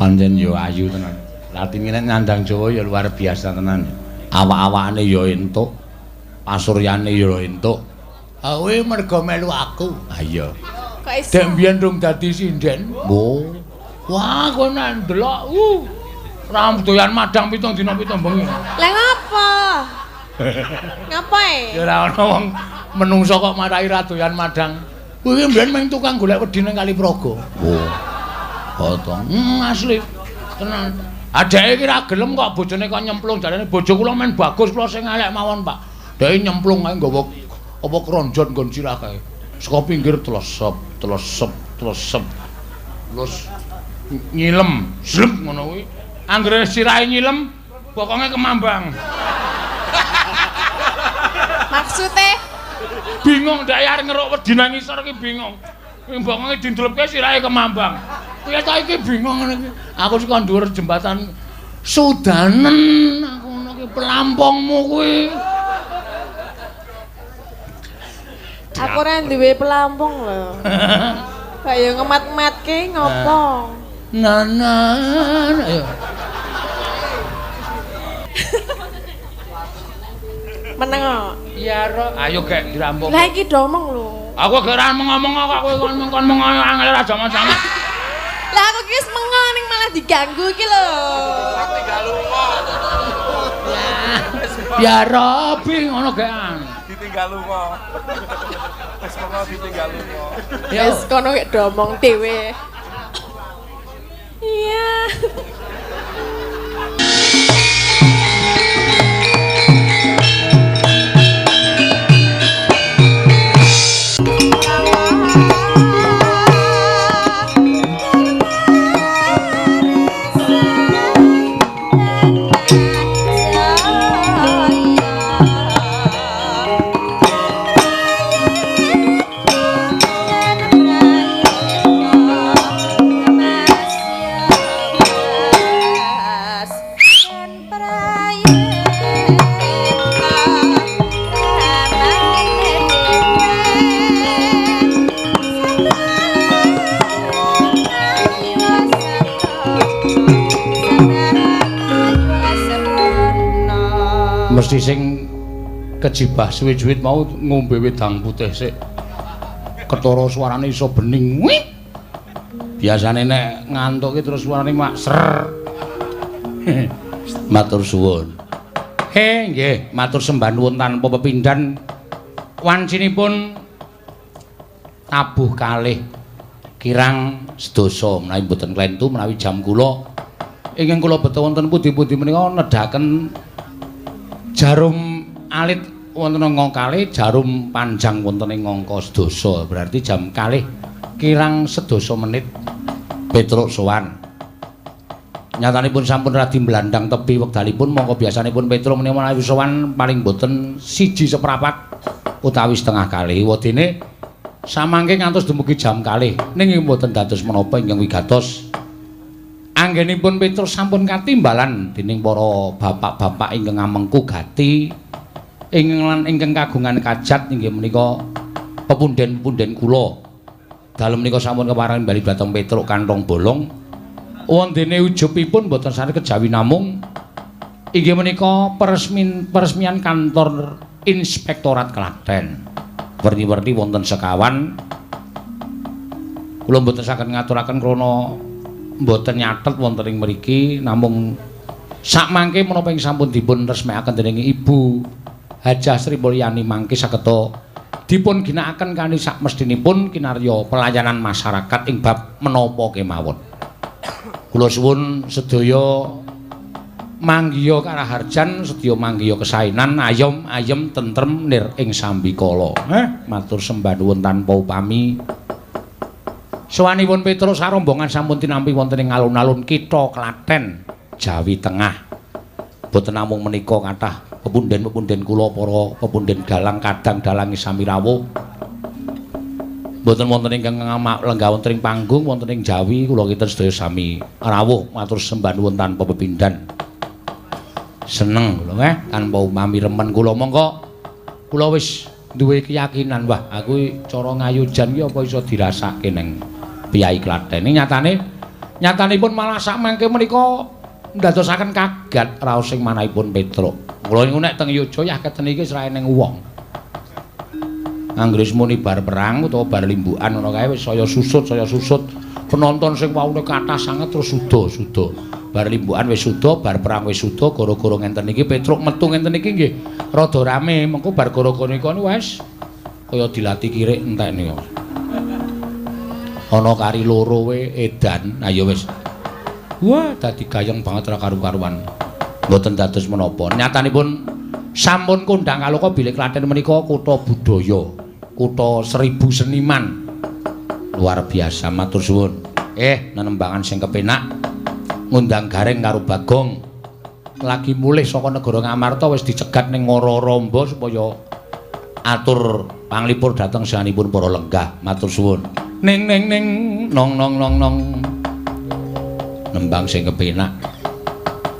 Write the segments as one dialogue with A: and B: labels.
A: Pancen ya ayu tenan. Latine nek nyandang Jawa ya luar biasa tenan. Awak-awakane ya entuk, pasuryane ya entuk. Ha kowe mergo melu aku. Ha iya.
B: Kok iso?
A: Dek mbiyen rung dadi sinden. Oh. Wah, kowe nek ndelok, ra doyan madang 7 dina 7 bengi.
B: Lah ngapa? Ngapa e?
A: Ya ora ana wong menungso kok marai ra doyan madang. Kuwi mbiyen mung tukang golek wedi nang Kali Praga. Oh. Potong. Asli. Tenan. Adeke iki ra gelem kok bojone kok nyemplung jarene bojo kula men bagus kula sing elek mawon, Pak. Dheke nyemplung ae nggawa apa kronjot nggon sirah kae. Saka pinggir tlesep, tlesep, tlesep. Terus nyilem, zlep ngono kuwi. Anggere sirahe nyilem, bokonge kemambang.
B: Maksude
A: bingung dhek arep ngeruk wedi nang ngisor iki bingung. Bokonge dindlepke sirahe kemambang. Piye ta iki bingung ngene iki. Aku saka dhuwur jembatan Sudanen aku ngono ki pelampungmu kuwi.
B: Aku ora duwe pelampung lho. Kaya ngemat-matke ngopo?
A: Nanan ayo.
B: Meneng kok.
A: Iya, Ro. Ayo gek dirampung.
B: Lah iki do omong lho.
A: Aku gek ora ngomong kok kowe kon meng angel ora jaman-jaman.
B: Lah aku ki wis mengo ning malah diganggu iki lho.
C: Tinggal lunga.
A: Ya Robi ngono gek.
C: Ditinggal lunga. Wis mengo ditinggal lunga.
B: Wis kono gek do omong dhewe. Iya.
A: Mesti sing kejibah suwe-suwe mau ngombe wedang putih sik. Ketara suarane iso bening. Wih. Biasane nek ngantuk ki terus suarane mak ser. Matur suwun. He nggih, matur sembah nuwun tanpa pepindhan. Wancinipun tabuh kalih kirang sedasa menawi mboten klentu menawi jam kula ingkang kula beto wonten pundi-pundi menika nedhaken jarum alit wonten angka kalih, jarum panjang wonten ing angka sedasa. Berarti jam kalih kirang sedasa menit Petruk sowan. Nyatanipun sampun radi mblandang tebi wekdalipun, mongko biasanipun Petruk menika menawi sowan paling boten 1:15 utawi 1:30. Wedine samangke ngantos dumugi jam kalih ning mboten dados menapa ingkang wigatos. Anggenipun Petruk sampun katimbalan dening para bapak-bapak ingkang ngamengku gati ingkang lan ingkang kagungan kajat inggih menika pepunden-punden kula. Dalem menika sampun kepareng bali dhateng Petruk kantong bolong. Wondene ujubipun boten sane kejawi namung inggih menika peresmian kantor Inspektorat Klaten. Werni-werni wonten sekawan. Kula mboten saged ngaturaken krana mboten nyatet wonten ing mriki, namung sakmangke menapa ing sampun dipun resmekaken dening Ibu Hajah Sri Mulyani mangke sageta dipun ginakaken kanthi sakmestinipun kinarya pelayanan masyarakat ing bab menapa kemawon. Kula suwun sedaya manggiya karaharjan, sedaya manggiya kesainan, ayom ayem tentrem nir ing sambikala. Matur sembah nuwun tanpa upami. Sowanipun Petruk sarombongan sampun tinampi wonten ing alun-alun kitha Klaten, Jawi Tengah. Boten namung menika kathah pepunden-pepunden kula para pepunden dalang kadang dalangi sami rawuh. Boten wonten ingkang lenggah wonten ing panggung wonten ing Jawi kula kinten sedaya sami rawuh matur sembah nuwun tanpa pepindhan. Seneng kula tanpa upami remen kula mongko kula wis duwe keyakinan wah aku cara ngayujan ki apa iso dirasake neng Piyai Klaten. Ini nyatane Nyatanipun malah sak mangke menika ndadosaken kaget raos sing manahipun Petruk. Kula niku nek teng Yogya yah keten iki wis ra eneng wong. Anggere muni bar perang utawa bar limbukan ngono kae wis saya susut, saya susut. Penonton sing waune kathah sanget terus suda-suda. Bar limbukan wis suda, bar perang wis suda, gara-gara ngenten iki Petruk metu ngenten iki nggih rada rame. Mengko bar gara-gara nika niku wis kaya dilati kirik entek niku. Ana kari loro we edan. Ha ya wis. Wah, dadi gayeng banget ra karu-karuan. Mboten dados menapa. Nyatanipun sampun kondhang kaloka bilih Klaten menika kutha budaya, kutha 1000 seniman. Luar biasa, matur suwun. Nenembangan sing kepenak ngundang Gareng karo Bagong. Lagi mulih saka negara Ngamarta wis dicegat ning Ngoro-Ramba supaya atur panglipur dhateng sanipun para lenggah. Matur suwun. Ning ning ning nong nong nong nong. Nembang sing kepenak.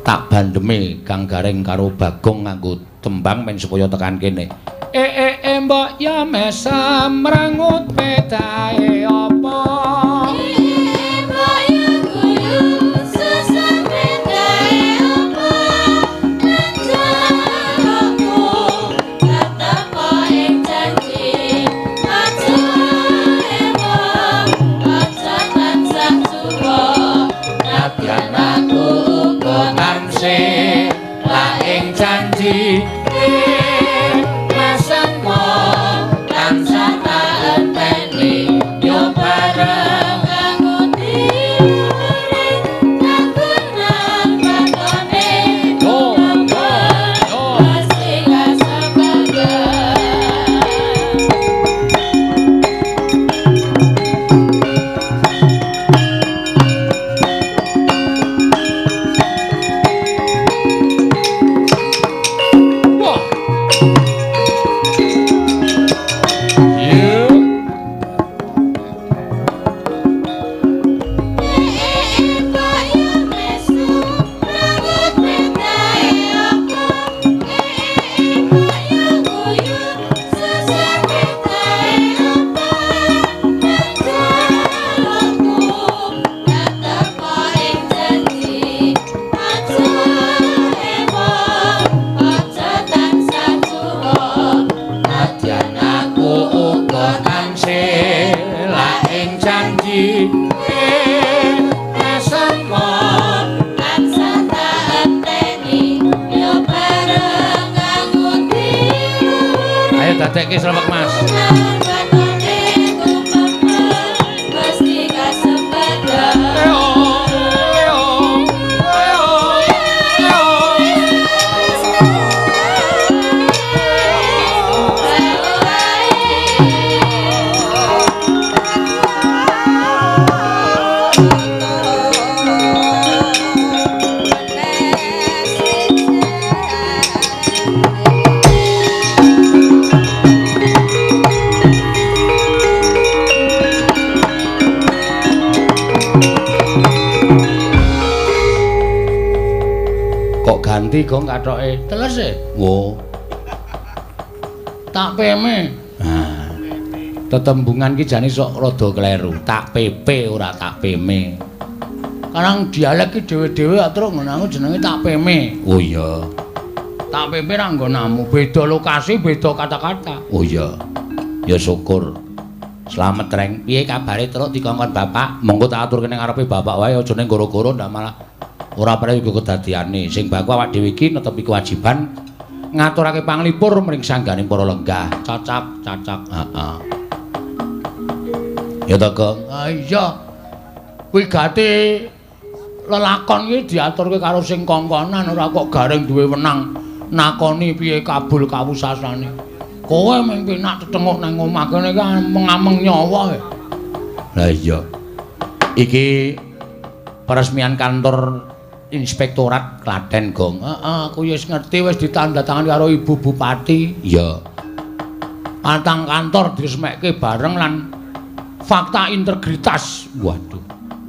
A: Tak bandeme Kang Gareng karo Bagong nganggo tembang men supaya tekan kene. Mbok ya mesem mrangut pedae apa?
B: Mbok ya guyu susah pedae apa? Lancarku tetepo ing janji aja emo aja tansah suwa
A: nadyan aku uga tansih la ing janji. Dadekke srewek Mas. Ganti gong kathoke. Teles e. Wo. Tak peme. Nah. Tetembungan ki jane sok rada kleru. Tak pepe ora tak peme. Karang dialek ki dhewe-dhewe truk ngono aku jenenge tak peme. Oh iya. Tak pepe ra nggonamu, beda lokasi, beda kata-kata. Oh iya. Ya syukur. Slamet reng. Piye kabare truk dikongkon bapak? Monggo tak aturke ning ngarepe bapak wae aja ning goro-goro ndak malah ora prayoga kedadiane. Sing baku awak dhewe iki netepi kewajiban ngaturake panglipur mring sanggane para lenggah. Cacak, cacak. Heeh. Ya ta, Gong? Ah iya. Wigati lelakon iki diaturke karo sing kongkonan, ora kok Gareng duwe wenang nakoni piye kabul kawusasane. Kowe mung penak tetenguk nang omah kene iki mengameng nyawa. Lah iya. Iki peresmian kantor Inspektorat Klaten, Gong. Heeh, aku wis ngerti, wis ditandatangani karo Ibu Bupati. Iya. Patang kantor diresmekke bareng lan fakta integritas. Waduh.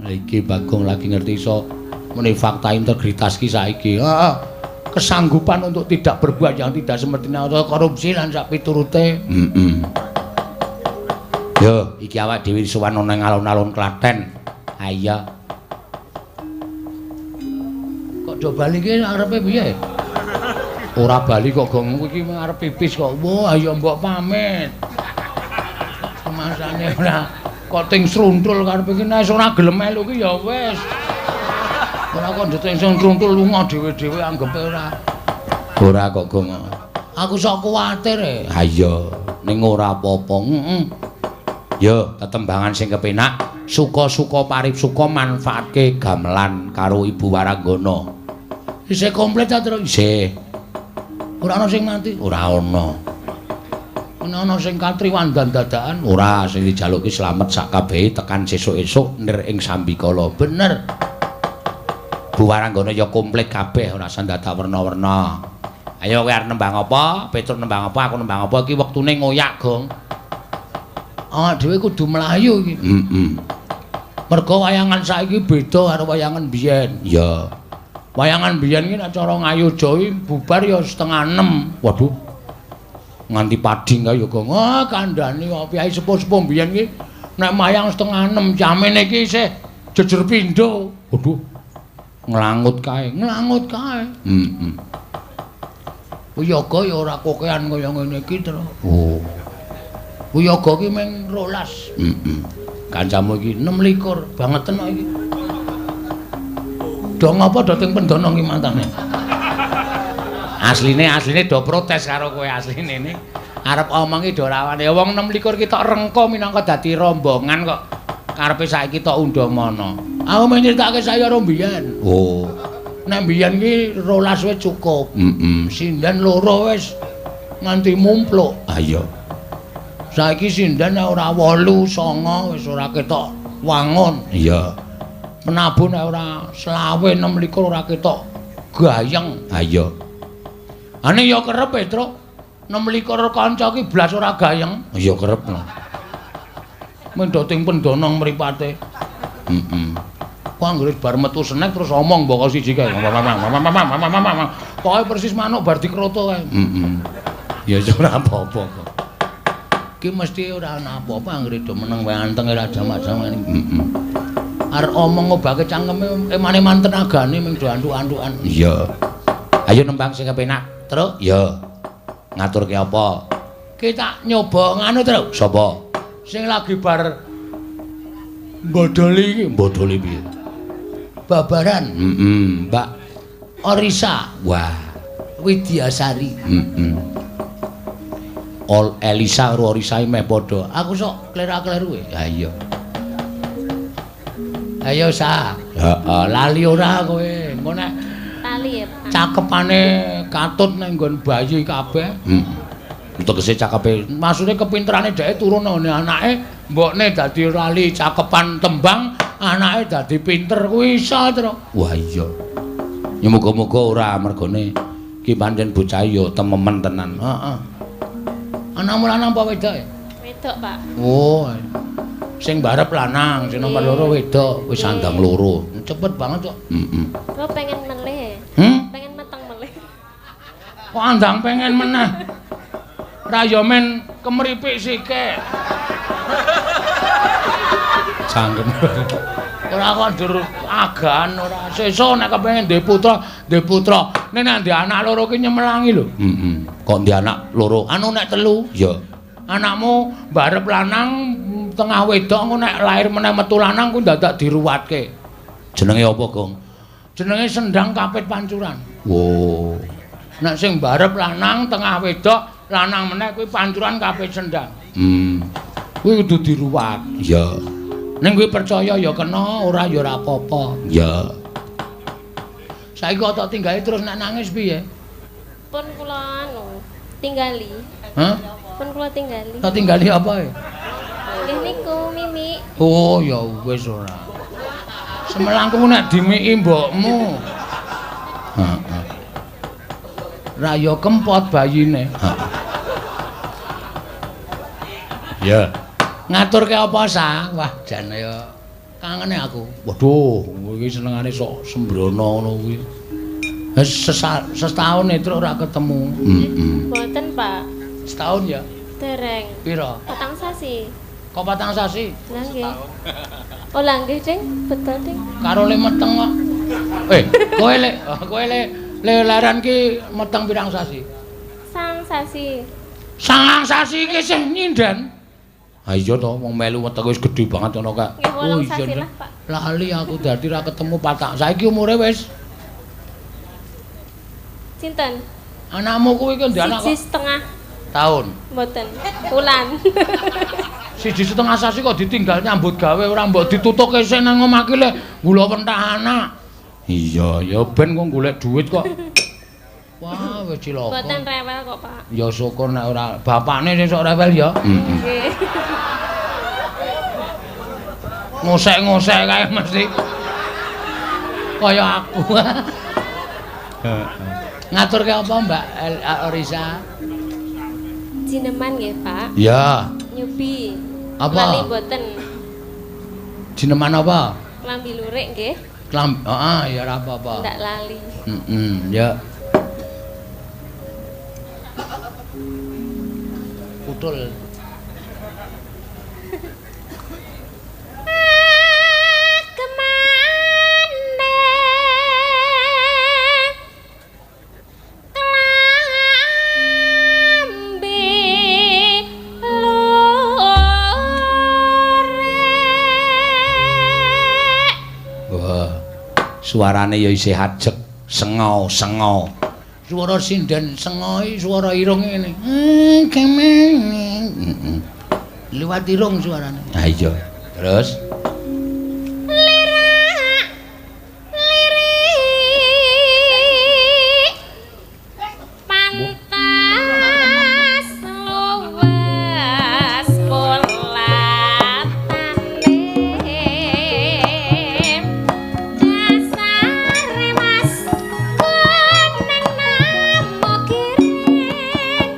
A: Iki Bagong lagi ngerti iso muni fakta integritas ki saiki. Heeh. Kesanggupan untuk tidak berbuat yang tidak semestinya atau korupsi lan sak piturute. Heeh. Yo, iki awak dhewe sowan ana ing alun-alun Klaten. Ha iya. Kok do bali ki arepe piye? Ora bali kok gong iki arep pipis kok. Wah, ayo mbok pamit. Kemasane ora kok ting sruntul karepe iki nek ora gelem melu ki ya wis. Ora kok ndeting sing sruntul lunga dhewe-dhewe anggepe ora. Ora kok gong. Aku sok kuwatir e. Ha iya, ning ora apa-apa. Heeh. Yo, tetembangan sing kepenak, suka-suka paripsuka manfaatke gamelan karo Ibu Waranggana. Isih komplit ta, Tru? Isih. Ora ana sing mati? Ora ana. Ana sing katriwandan dadakan? Ora, sing dijaluki slamet sak kabehe tekan sesuk-esuk nir ing sambikala. Bener. Bu Waranggana ya komplit kabeh, ora usah dadak werna-werna. Ayo kowe arep nembang apa? Petruk nembang apa? Aku nembang apa? Iki wektune ngoyak, Gong. Awak dhewe kudu mlayu iki. Heeh. Mergo wayangan saiki beda karo wayangan biyen. Iya. Wayangan biyen iki nek cara Ngayogya iki bubar ya 5:30. Waduh. Nganti padhing kae ya, Gong. Ah, kandhani kok piyai sepuh-sepuh biyen iki nek mayang 5:30 jamene iki isih jejer pindho. Waduh. Nglangut kae, nglangut kae. Heeh. Wiyaga ya ora kokean kaya ngene iki, Tru. Oh. Wiyaga ki mung 12. Heeh. Kancamu iki 26 bangeten kok iki. Do ngapa do ting pendana ki mantane? Asline do protes karo kowe asline ning arep omong ki do rawane. Wong 26 ki tok rengko minangka dadi rombongan kok karepe saiki tok undhamana. Aku mung nyritake saya karo mbiyen. Oh. Nek mbiyen ki 12 wis cukup. Heeh. Sinden loro wis nganti mumpluk. Ha iya. Saiki sinden ora 8, 9 wis ora ketok wangun. Iya. Penabuh nek ora 25, 26 ora ketok gayeng. Ha iya. Ane ya kerep, Petruk. 26 kanca ki blas ora gayeng. Ya kerep. Mendo ting pendana mripate. Heeh. Ku anggere bar metu senek terus omong mboko siji kae. Pokoke persis manuk bar dikroto kae. Heeh. Ya ora apa-apa kok. Ki mesti ora ana apa-apa anggere do meneng wae anteng ora jamak-jamak. Heeh. Arep omong ngobake cangkeme eman-eman tenagane mung do antuk-antukan. Iya. Ayo nembang sing kepenak, Truk. Iya. Ngaturke apa? Ki tak nyoba nganu, Truk. Sapa? Sing lagi bar mbodoli iki, mbodoli piye? Babaran. Heeh, Mbak Orisa. Wah, Widyasari. Heeh. Ol Elisa karo Orisa meh padha. Aku sok klera-kleru e. Ha iya. Ayo sa. Heeh, lali ora kowe. Engko nek
B: lali ya, Pak.
A: Cakepane katut ning nggon bayi kabeh. Heeh. Tegese cakepe, maksude kepinterane dheke turun nang anake, mbokne dadi lali cakepan tembang, anake dadi pinter kuwi iso, Truk. Wah iya. Ya muga-muga ora mergone ki pancen bocah ya tememen tenan. Heeh. Anakmu lanang apa wedok ya?
B: Wedok, Pak.
A: Oh. Sing barep lanang, sing nomor loro wedok, wis sandang loro. Cepet banget kok. Heeh.
B: Kok pengen melih?
A: Hmm?
B: Pengen meteng melih.
A: Kok andang pengen meneh? Ra ya men kemripik sikik. Cangkem. Ora kok ndur agan ora. Sesuk nek kepengin duwe putra, duwe putra. Nek nek duwe anak loro ki nyemelangi lho. Heeh. Kok duwe anak loro? Anu nek telu? Ya. Anakmu barep lanang tengah wedok engko nek lahir meneh metu lanang ku dadak diruwatke. Jenenge apa, Gong? Jenenge Sendang Kapit Pancuran. Wo. Nek sing barep lanang tengah wedok, lanang meneh kuwi pancuran kapit sendang. Kuwi kudu diruwat. Iya. Ning kuwi percaya ya kena, ora ya ora apa-apa. Iya. Saiki kok tok tinggali terus nek nangis piye?
B: Pun kula anu tinggali.
A: Hah?
B: Pun kula tinggali.
A: Tok tinggali apa ya?
B: Nggih niku Mimi.
A: Oh ya wis ora. Semelangku nek dimiki mbokmu. Heeh. Ra ya kempot bayine. Heeh. Ya. Ngaturke apa sa? Wah, jane ya kangene aku. Waduh, iki senengane sok sembrono ngono kuwi. Setahun itu ora ketemu. Heeh.
B: Mboten, Pak.
A: Setahun ya?
B: Dereng.
A: Pira?
B: 4 sasi.
A: Kok 4 sasi?
B: Lah nggih. Oh, lah nggih, Ding. Betul, Ding.
A: Karo le meteng kok. Kowe le, kowe le lelaran ki meteng pirang sasi?
B: Sang sasi.
A: Sangang sasi iki sing nyinden. Ha iya to, wong melu wetenge wis gedhe banget ngono kak.
B: Oh iya.
A: Lali aku dadi ra ketemu patak. Saiki umure wis
B: sinten?
A: Anakmu kuwi ki ndek anak
B: 1,5
A: tahun.
B: Mboten. Wulan.
A: 1,5 sasi kok ditinggal nyambut gawe ora mbok ditutuke sing nang omah ki le gula pentah anak. Iya, ya ben kok golek duit kok. Wah, wis cilaka.
B: Mboten rewel kok, Pak.
A: Ya syukur nek ora bapakne sing sok rewel ya.
B: Nggih.
A: Ngosek-ngosek kae mesti. Kaya aku. Ngaturke apa Mbak Orisa?
B: Jineman nggih, Pak.
A: Iya.
B: Nyubi.
A: Apa?
B: Lali mboten.
A: Jineman apa?
B: Klambi lurik nggih.
A: Klambi, heeh, ya ora apa-apa.
B: Ndak lali.
A: Heeh, ya. Putul. Suarane ya isih ajeg, sengo-sengo. Suara sinden sengoi, suara irung ngene. Kemene. Heeh. Liwat irung suarane. Ha iya. Terus
B: lirak lirik pantas luwes polatane dasare mas kuning namo kiring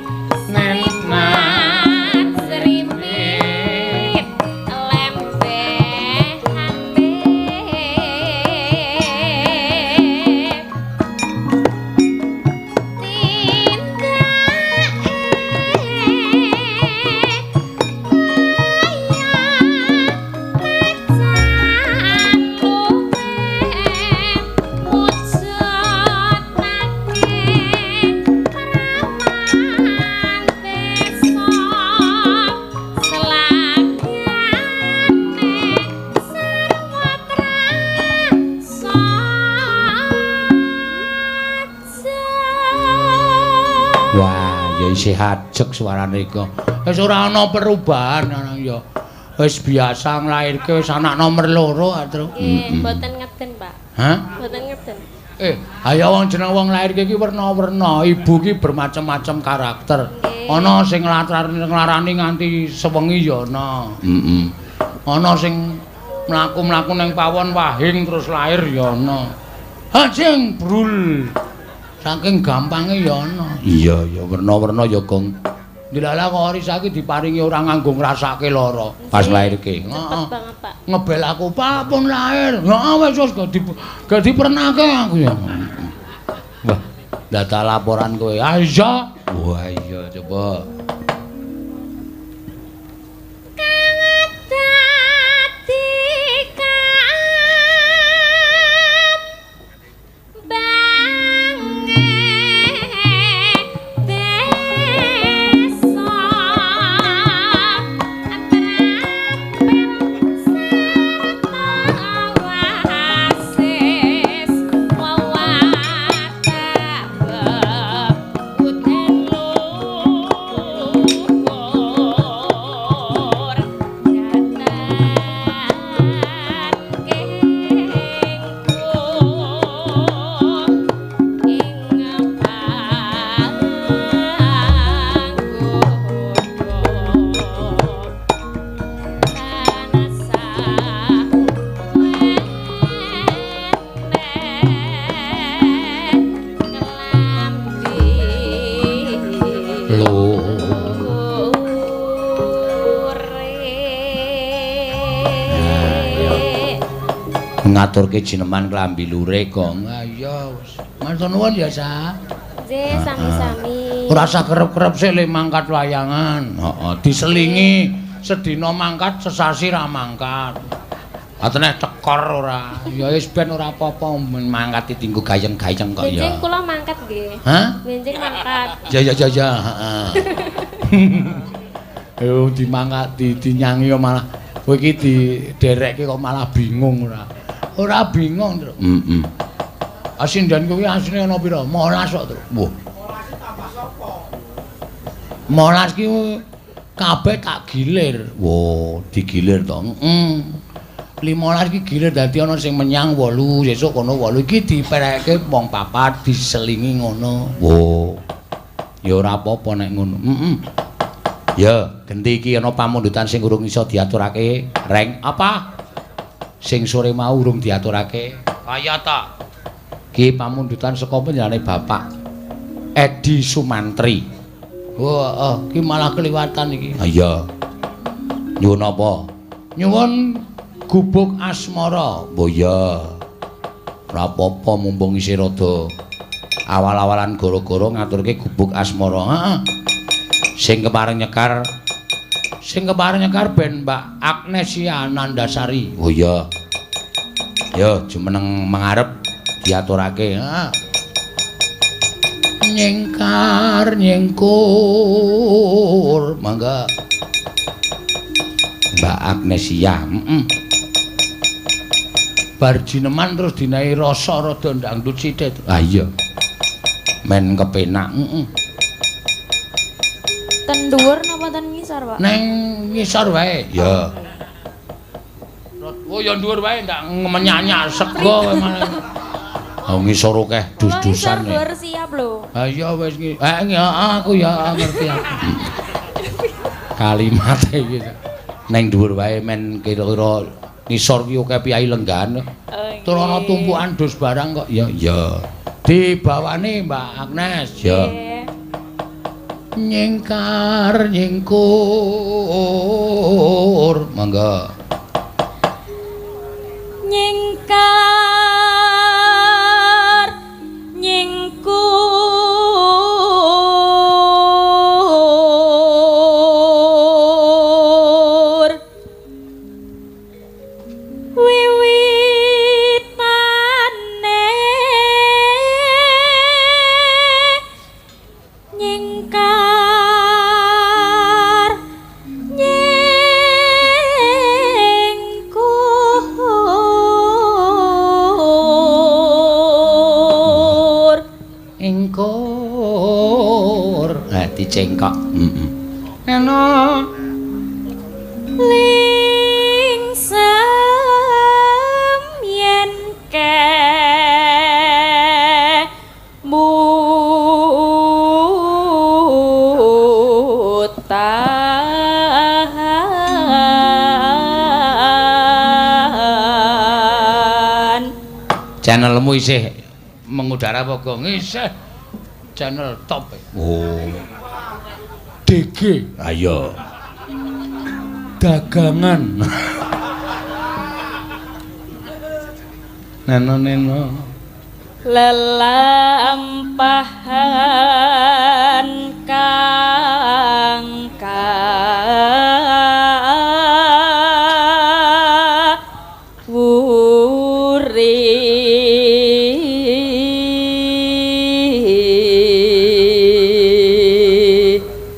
B: srimat srimit lembehane tindake kaya macan luwe mujudake praman desa selagane sarwa prasaja.
A: Wah, ya isih ajeg suarane iku. Wis ora ana perubahan ana ya. Wis biasa nglairke wis anak nomor 2, Tru.
B: Nggih, mboten ngeden, Pak.
A: Hah?
B: Mboten ngeden.
A: Ayo wong jeneng wong lairke iki werna-werna. Ibu ki bermacam-macam karakter. Ana sing nglarani nganti sewengi ya ana. Heeh. Ana sing mlaku-mlaku ning pawon wahing terus lahir ya ana. Hajeng brul. Saking gampange ya ana. Iya, ya werna-werna ya, Gong. Dilala kok Orisa iki diparingi ora nganggo ngrasake lara pas lairke.
B: Cepet banget, Pak.
A: Ngebel aku, Pak, pun lahir. Heeh, wis wis gak dipernake aku ya. Wah, data laporan kowe. Ah iya. Wah iya, coba.
B: Dadi kambange desa atrapel sarta wasis wawata bebuden luhur datan kengku ing panggoda tansah weneh kelambi
A: Lho.
B: lurik.
A: Ngaturke jineman klambi lurik, Gong. Ah iya wis. Matur nuwun ya, Sa.
B: Nggih, sami-sami.
A: Ora usah kerep-kerep sik le mangkat wayangan. Heeh, diselingi sedina mangkat, sesasi ra mangkat. Atene tekor ora. Ya wis ben ora apa-apa mangkat dienggo gayeng-gayeng kok ya.
B: Benjing kula mangkat nggih.
A: Hah?
B: Benjing mangkat.
A: Ya ya ya ya, heeh. Ayo dimangkat dinyangi kok malah kowe iki diderekke kok malah bingung ora. Ora bingung, Truk. Heeh. Asinden kuwi asline ana pira? 15 kok, Truk. Wah. 15 ki kabeh tak gilir. Wah, digilir to. Heeh. 15 iki gilir dadi ana sing menyang 8, sesuk kono 8 iki diperekke wong papat diselingi ngono. Wah. Ya ora apa-apa nek ngono. Heeh. Ya, genti iki ana pamundutan sing urung iso diaturake. Reng apa? Sing sore mau urung diaturake. Kaya ta. Ki pamundutan saka panjenengane Bapak Edi Sumantri. Wah, oh, ki malah keliwatan iki. Ha iya. Nyuwun apa? Nyuwun Gubuk Asmara. Oh iya. Ora apa-apa mumpung isih rada awal-awalan gara-gara ngaturke Gubuk Asmara. Heeh. Sing kepareng nyekar ben Mbak Agnesia Nandasari. Oh iya. Ya jumeneng mengarep diaturake. Heeh. Nyengkar nyengkur mangga Mbak Agnesia. Heeh. Bar jineman terus dinahi rasa rada ndangdut sithik. Ah iya. Men kepenak. Heeh.
B: Ten dhuwur napa ten ngisor, Pak?
A: Neng ngisor wae. Ya. Oh ya dhuwur wae ndak menyanyak sego wae malah. Oh ngisor akeh dus-dusan.
B: Ngisor dhuwur siap lho.
A: Ha iya wis iki. Aku ya ngerti aku. Kalimate iki. Neng dhuwur wae men kira-kira ngisor ki akeh piyai lenggahan. Tur ana tumpukan dus barang kok. Ya ya. Dibawane Mbak Agnes. Ya. Nyengkar nyengkur mangga.
B: Nyengkar nyengkur wiwitane nyengkar nyengkur
A: engkur dicengkok. Heeh. Eno
B: lingsem yen kemutan.
A: Channelmu isih mengudara apa gong? Isih channel top. Oh. DG. Ayo. Dagangan. Neno neno.
B: Lelampahan kang kawuri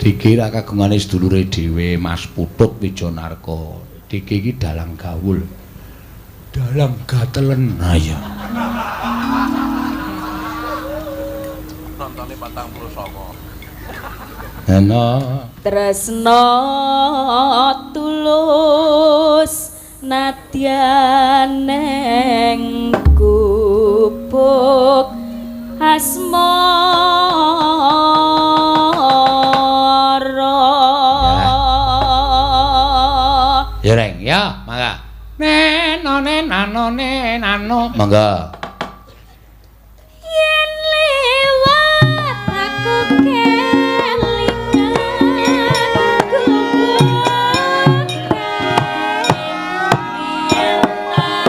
A: dikira kagungane sedulure dhewe Mas Putut Wijanarko. Diki iki dalang gawul. Dalang gatelen. Ha iya.
C: Nontone 49.
A: Ana
B: tresna tulus nadyan neng gubuk asmara.
A: Ya Reng, ya, mangga. Neno nenano nenano, mangga.
B: Yen lewat aku kelingan gubuk yen tak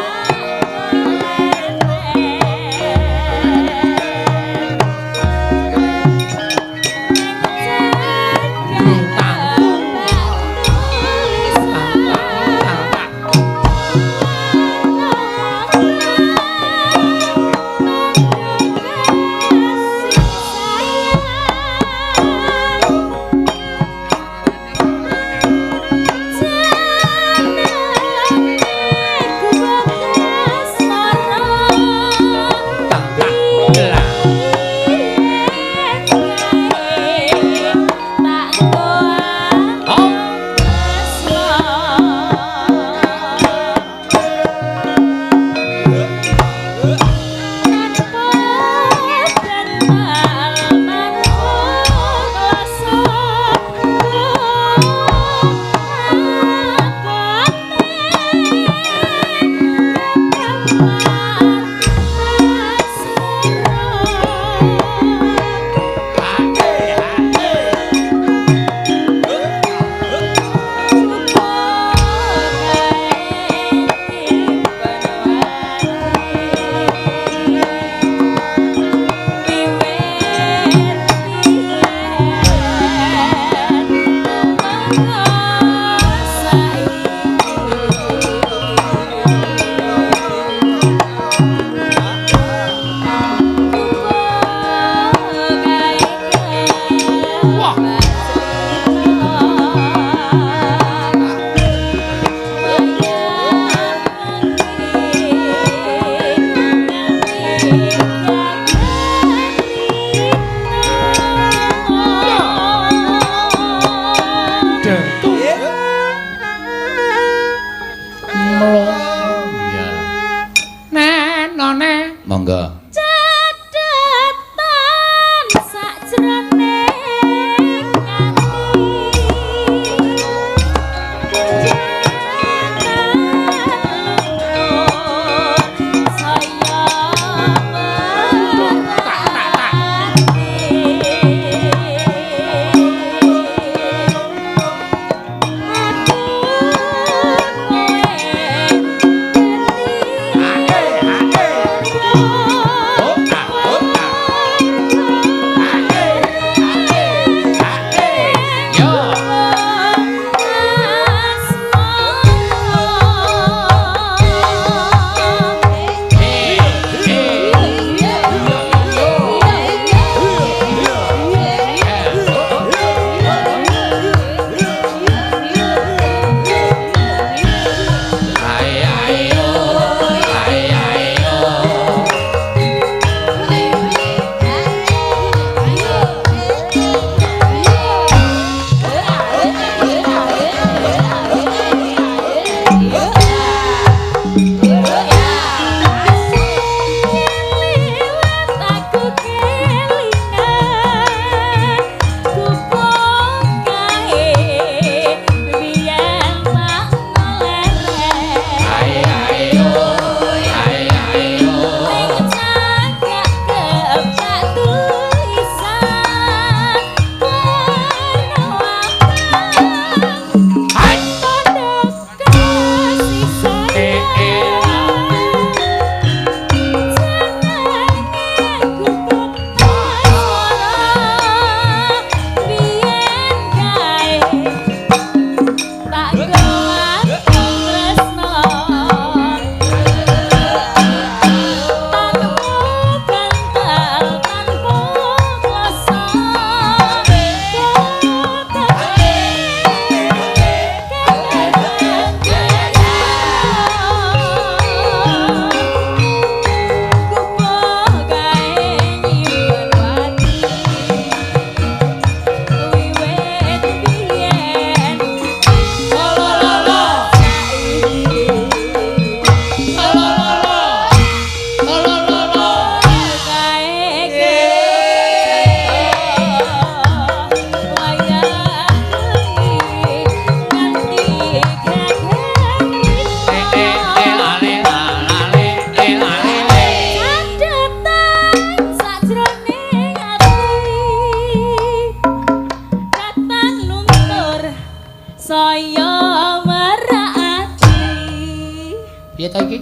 A: Piye ta iki?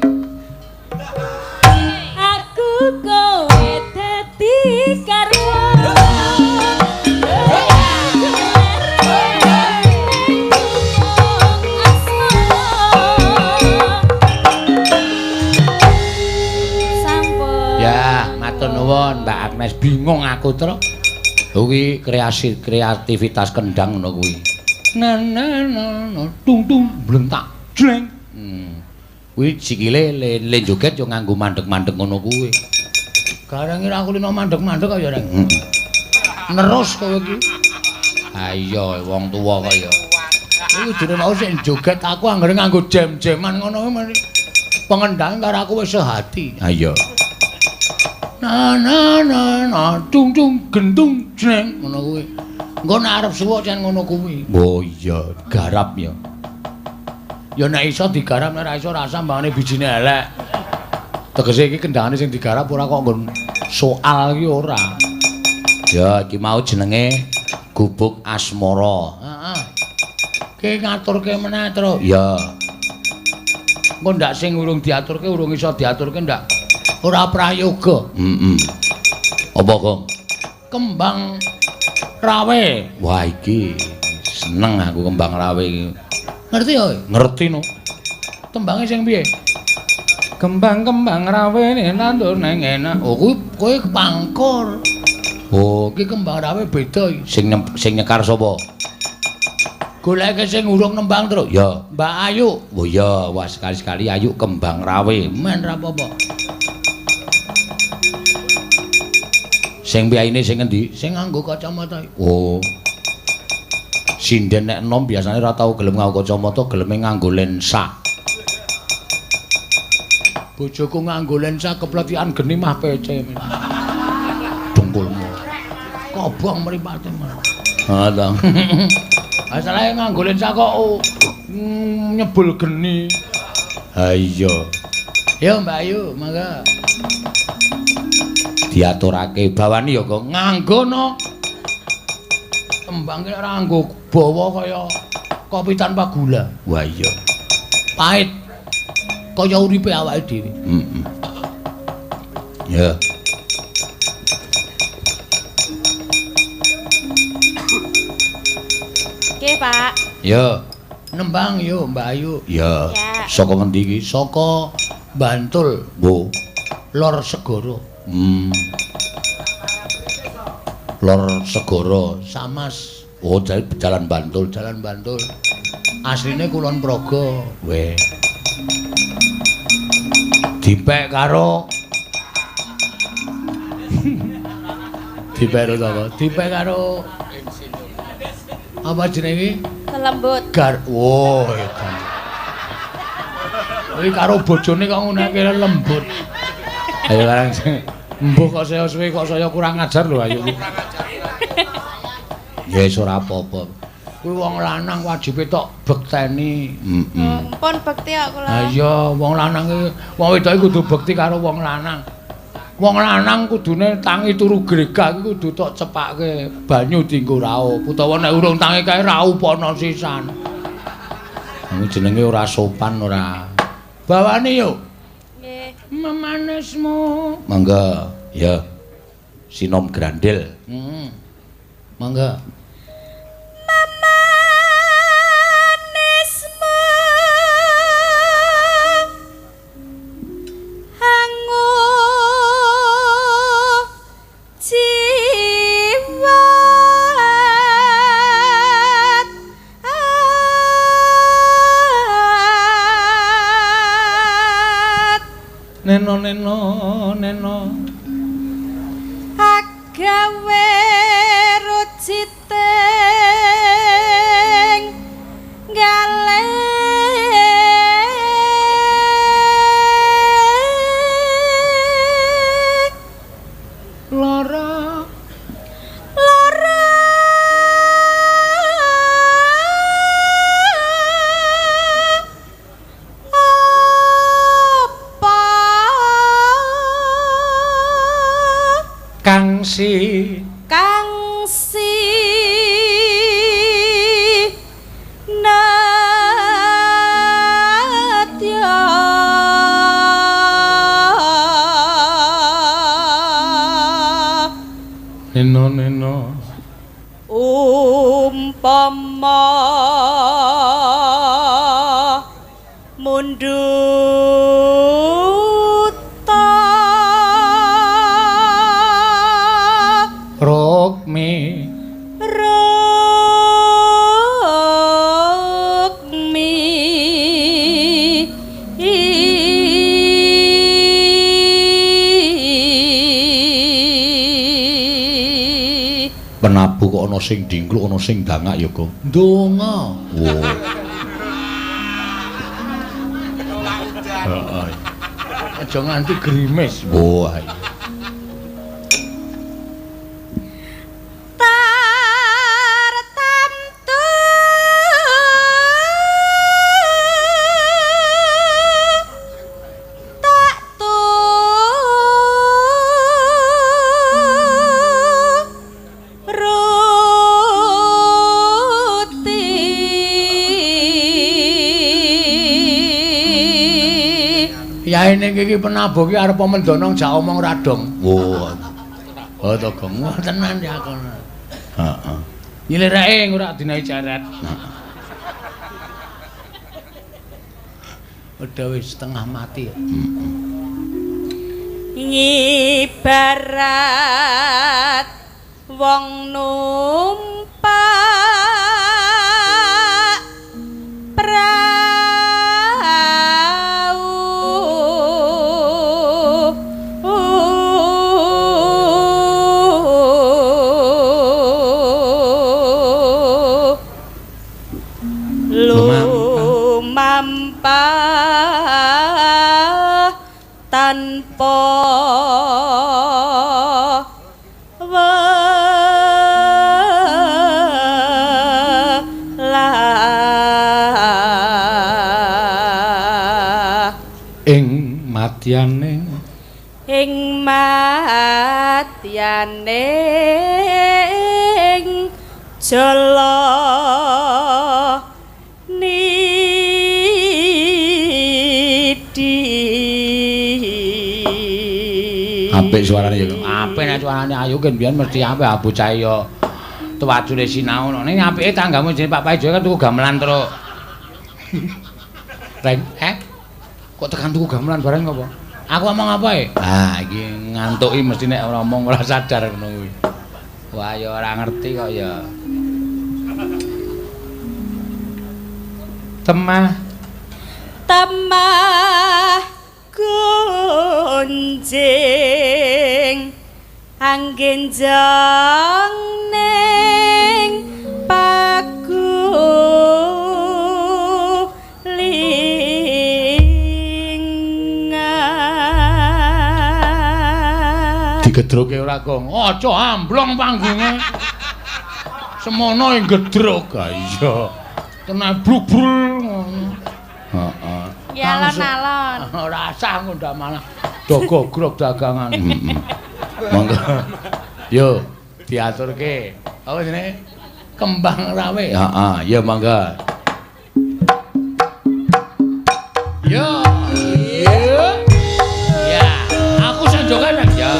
B: Aku kowe dadi karwo. Sampun.
A: Ya, matur nuwun Mbak Agnes. Bingung aku, Tru. Kuwi kreasi kreativitas kendang ngono kuwi. Na na na na tung tung blentak jleng. Kuwi sikile le joget yo nganggo mandek-mandek ngono kuwi. Gareng ira aku lino mandek-mandek kaya reng. Nerus kowe iki. Ha iya wong tuwa kaya. Iki kudune mau sik joget aku anggere nganggo jam-jaman ngono kuwi pengendang karo aku wis sehati. Ha iya. Na na na na tung tung gentung jleng ngono kuwi. Engko nek arep suwuk jan ngono kuwi. Oh iya, garap ya. Ya nek iso digarap nek ora iso rasa mbangane bijine elek. Tegese iki kendangane sing digarap ora kok nggon soal iki ora. Ya iki mau jenenge Gubuk Asmara. Heeh. Ki ngaturke meneh, Tru. Ya. Engko ndak sing urung diaturke urung iso diaturke ndak ora prayoga. Heeh. Apa, Gong? Kembang rawe. Wah iki seneng aku kembang rawe iki. Ngerti ya? Ngerti no. Tembange sing piye? Kembang-kembang rawe nandur neng enak. Oh kuwi kowe pangkur. Oh, iki kembang rawe beda iki. Sing nyekar sapa? Goleke sing urung nembang, Tru. Ya, Mbak Ayu. Oh iya, wah sekali-sekali Ayu kembang rawe. Men ra apa-apa. Sing piyayine sing endi? Sing nganggo kacamata. Oh. Sinden nek enom biasane ora tau gelem nganggo kacamata, geleme nganggo lensa. Bojoku nganggo lensa kepletikan geni mah pece. Dengkulmu. Kobong mripate. Ha ta. Masalahe nganggo lensa kok nyebul geni. Ha iya. Yo Mbak Ayu, mangga. Diaturake bawani ya kok nganggo no. Tembang ki ora nganggo bawa kaya kopi tanpa gula. Wah iya. Pahit. Kaya uripe awake dhewe. Heeh. Ya.
B: Oke, Pak.
A: Ya. Nembang yo Mbak Ayu. Ya. Saka ngendi iki? Saka Bantul. Wo. Lor Segara. Lor Segara, Samas. Oh, jalan Bantul, jalan Bantul. Asline Kulon Progo. Weh. Dipek karo Dipek karo sapa? Dipek karo apa jenenge?
B: Lembut.
A: Gar. Oh, edan. Kuwi karo bojone kok ngunake lembut. Ayo larang sing mbuh kok saya suwe kok saya kurang ajar lho ayo. Ya wis ora apa-apa. Kuwi wong lanang wajibe tok bekteni. Heeh.
B: Pun bekti kok kula.
A: Ha iya, wong lanang iki wong wedok iki kudu bekti karo wong lanang. Wong lanang kudune tangi turu gregah iki kudu tok cepake banyu dienggo raup utawa nek urung tangi kae raup ana sisan. Kuwi jenenge ora sopan ora. Bawane yo.
B: Nggih.
A: Memanismu. Mangga. Ya. Sinom Grandel. Heeh. Mangga.
B: Memanismu hangu jiwat at
A: Neno neno neno
B: agawe ruciting gale
A: lara
B: lara apa
A: kang si
B: kang si nadya.
A: Neno neno.
B: Umpama mundhut
A: Rukmi
B: Rukmi
A: Penabuh kok ana sing dingkluk ana sing dangak ya, Gong. Ndonga. Wo. Heeh. Aja nganti grimis. Wo.
B: Tartamtu tak turuti.
A: Yaene iki penabuh iki arep mendono jak omong ra dong. Wo. Oh to, Gong. Wah tenan ya kono. Heeh. Nyilirake ora dinahi jaret. Udah wis setengah mati.
B: Ngibarat wong numpak prau lumampah tanpa welah
A: Ing matyane
B: ing matyane ing jala nidi.
A: Apik suarane ya. Apik nek suarane ayu ki mbiyen mesti apik ah bocah ya tuwajune sinau. Ning apike tanggamu jenenge Pak Paijo kan tuku gamelan terus. Reng, kok tekan tuku gamelan bareng apa? Aku omong apa e? Ah, iki ngantuki mesti nek ora omong ora sadar ngono kuwi. Wah, ya ora ngerti kok ya. Temah
B: Temah gunjing anggenjong ning pagulingan.
A: Digedroke ora, Gong. Aja amblong panggunge. Semono ing gedrok. Ha iya. Kena bluk-brul ngono. Heeh.
B: Ya alon-alon.
A: Ora asah ngundak malah do gogrok dagangan. Monggo. Yo, diaturke. Apa jenenge? Kembang Rawe. Heeh, ya monggo. Yo. Yo. Ya, aku sing joget ya.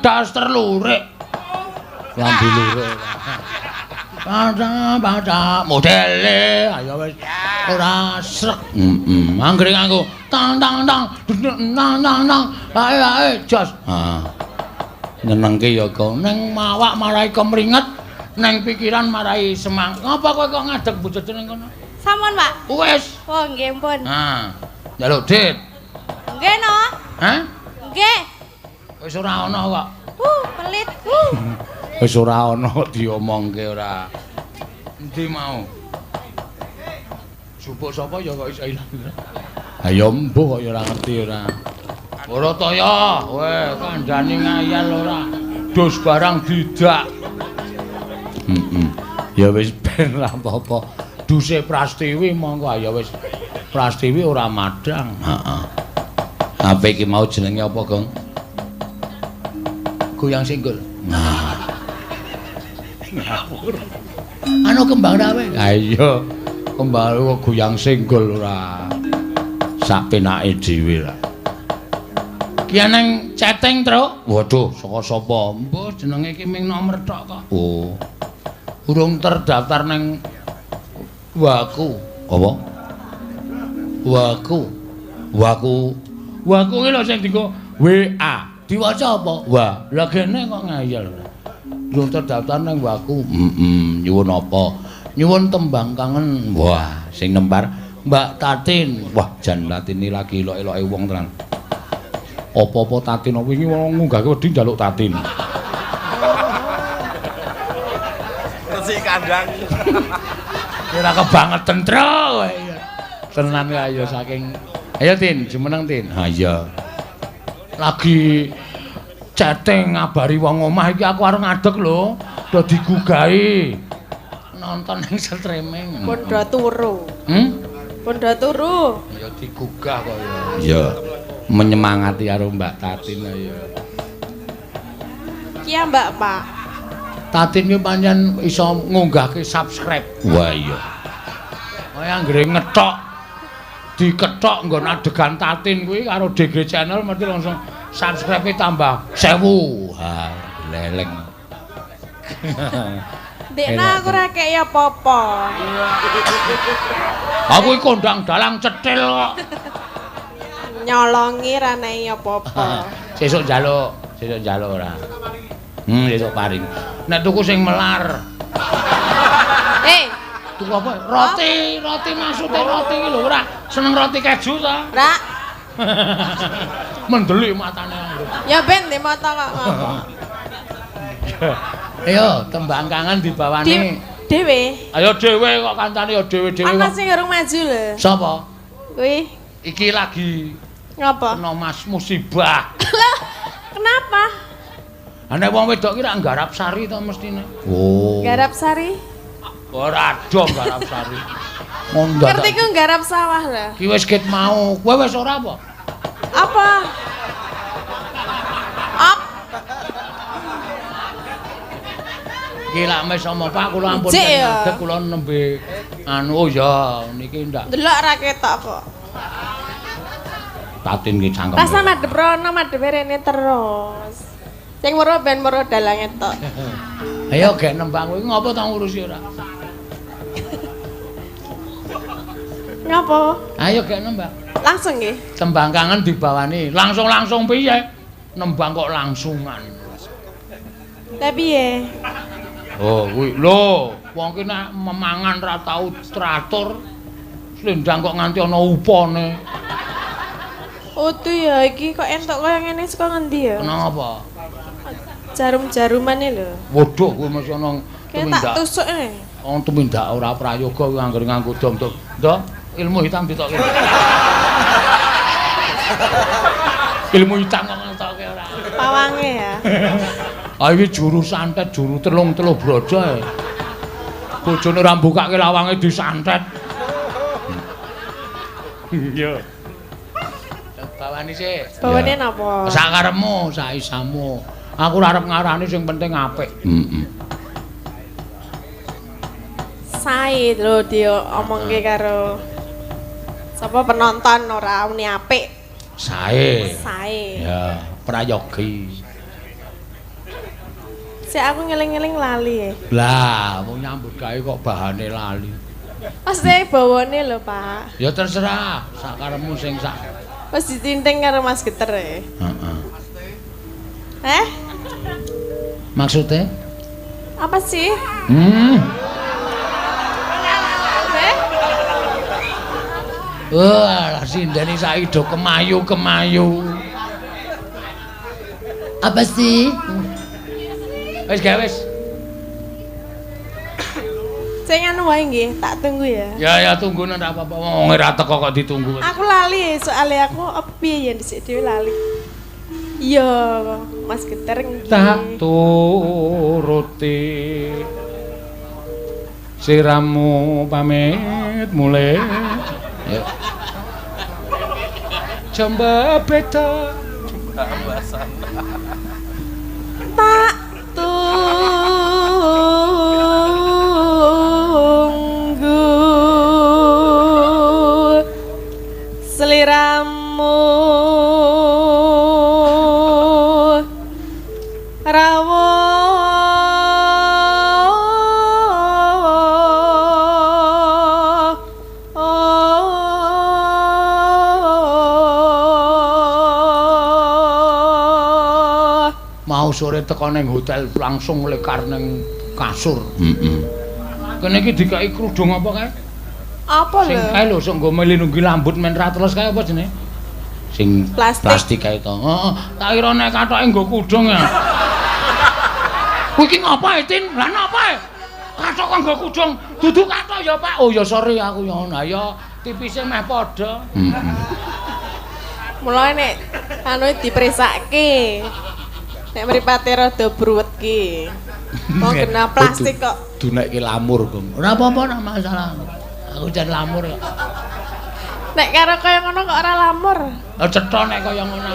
A: Daster lurik. Lambi lurik. Baca modele ayo wis ora srek. Heeh. Anggere nganggo tang tang tang nang nang nang. Ae ae jos. Ha. Nyenengke ya kok ning mawak marai kemringet, ning pikiran marai semangat. Ngapa kowe kok ngadeg bojone ning kono?
B: Sampun, Pak.
A: Wis.
B: Oh, nggih, pun.
A: Ha. Njaluk dit.
B: Nggih no.
A: Hah?
B: Nggih.
A: Wis ora ana kok.
B: Pelit.
A: Wis ora ana kok diomongke ora. Endi mau? Jupuk sapa ya kok iso ilang. Ha ya mbuh kok ya ora ngerti ora. Ora ta ya, kowe kandhane ngayal ora. Dus barang didak. Heeh. Ya wis ben ra apa-apa. Duse Prastiwi monggo ya wis. Prastiwi ora madhang. Heeh. Apa iki mau jenenge apa, Gong? Goyang singgul. Nah. Ngawur. Anu kembang rawe. Ha iya. Kembang kok goyang singgul ora. Sak penake dhewe lah. Ki nang chatting, Truk. Waduh, saka sapa? Mbuh jenenge iki ming nomor tok kok. Oh. Urung terdaftar nang Waku. Apa? Waku. Waku. Waku ki lho sing dienggo WA. Diwaca apa? Wah, lah kene kok ngayal. Durung terdaftar nang Waku. Heeh, nyuwun apa? Nyuwun tembang kangen. Wah, sing nempar Mbak Tatin. Wah, jan Tatine lagi elok-eloke wong tenan. Apa-apa Tatin wingi wong ngunggahke wedi njaluk Tatin.
C: Resik kandang.
A: Ora kebangeten, Tru. Tenan ya saking. Ayo Tin, jumeneng Tin. Ha iya. Lagi chatting ngabari wong omah iki aku arep ngadeg lho, do digugahi. Nonton ning streaming.
B: Pun do turu. Pun do turu.
A: Ya digugah kok ya. Iya. Menyemangati karo Mbak Tatin ya.
B: Ki ya Mbak, Pak.
A: Tatin ki pancen iso ngunggahke subscribe. Wah iya. Kaya anggere ngethok dikethok nggon adegan Tatin kuwi karo DG Channel mesti langsung subscribe-e tambah 1000. Ha, leleng.
B: Ndekno aku ora kei apa-apa.
A: Aku iki kondang dalang cetil kok.
B: Nyolongi ra nei apa-apa.
A: Sesuk njaluk, sesuk njaluk ora. Sesuk paring. Nek tuku sing melar. Tuku apa? Roti, roti maksude roti iki lho ora. Seneng roti keju ta?
B: Ora.
A: Mendelik matane.
B: Ya ben ndek mata kok ngopo.
A: Ayo tembang kangen dibawani
B: dhewe.
A: Ayo dhewe kok kancane ya dhewe-dhewe kok.
B: Ana sing urung maju lho.
A: Sapa?
B: Kuwi.
A: Iki lagi
B: ngopo?
A: Kena mas musibah.
B: Lah, kenapa?
A: Ha nek wong wedok ki rak nggarap sari to mestine. Oh.
B: Garap sari?
A: Ora dong garap sari.
B: Ngerti ku nggarap sawah lho.
A: Ki wis ket mau. Kowe wis ora apa?
B: Apa? Op.
A: Iki lak mes sama Pak kula ampun ngadeg kula nembe anu oh ya niki ndak.
B: Delok ra ketok kok.
A: Tatin ki cangkem.
B: Rasa madhep rono madhepe rene terus. Sing weruh ben weruh dalange tok.
A: Ayo gek nembang kuwi ngopo ta ngurusi ora?
B: Ngopo?
A: Ayo gek nembang.
B: Langsung nggih.
A: Tembang kangen dibawani. Langsung-langsung piye? Nembang kok langsungan.
B: Lah piye?
A: Oh, kuwi lho, wong ki nek memangan ra tau teratur. Slendang kok nganti ana upane.
B: Utuh ya iki kok entuk kaya ngene saka ngendi ya?
A: Kenapa?
B: Jarum-jarumane lho.
A: Waduh, kuwi mesti ana tumindak.
B: Tak tusuk e.
A: Wong tumindak ora prayoga kuwi anggere nganggo dom-dom. Ndo, ilmu hitam ditokke. Ilmu hitam kok ngetokke ora.
B: Pawange ya.
A: Ah iki juru santet, juru telung-telung brojo e. Bojone ora mbukake lawange disantet. Iya. Bawani sik.
B: Bawane napa?
A: Sakarepmu, saisamu. Aku ora arep ngarani sing penting apik. Heeh.
B: Sae lho diomongke karo sapa penonton ora muni apik.
A: Sae.
B: Sae.
A: Ya, prayogi.
B: Sik aku ngeling-ngeling lali ya.
A: Lah, wong nyambut gawe kok bahane lali.
B: Pasti bawane lho, Pak.
A: Ya terserah, sakarepmu sing sak.
B: Wis ditinting karo Mas Geter e.
A: Heeh.
B: Eh?
A: Maksudnya?
B: Apa sih?
A: Hmm.
B: Eh?
A: Wah, sindene saiki do kemayu-kemayu. Apa sih? Wis gawe wis.
B: Sing anu wae nggih, tak tunggu ya.
A: Ya ya tunggu ora apa-apa. Wong ora teko kok ditunggu.
B: Aku lali soalnya aku apa piye ya dhisik dhewe lali. Iya, Mas Geter nggih.
A: Tak turuti siramu pamit mulih. Ayo. Jamba beda.
B: Tak tunggu seliramu rawuh
A: Mau sore teko ning hotel langsung lekar ning kasur. Heeh. Kene iki dikai kerudung apa kae?
B: Apa
A: Sing
B: lho?
A: kae lho sok nggo melindungi lambut men ra teles kae apa jenenge? Sing
B: Plastik.
A: Plastik kae to. Heeh, tak kira nek katoke nggo kudung ya. Kuwi iki ngapa e, Tin? Lah napa e? Katok kok nggo kudung. Dudu katok ya, Pak. Oh ya sorry aku ya. Nah ya tipise meh padha. Heeh.
B: Mulane nek anu dipresake. Nek mripate rada bruwet ki. Wong kena plastik kok.
A: Dunekke lamur, Gong. Ora apa-apa ora masalah. Aku jan lamur kok.
B: Nek karo kaya ngono kok ora lamur.
A: Lah cetha nek kaya ngono.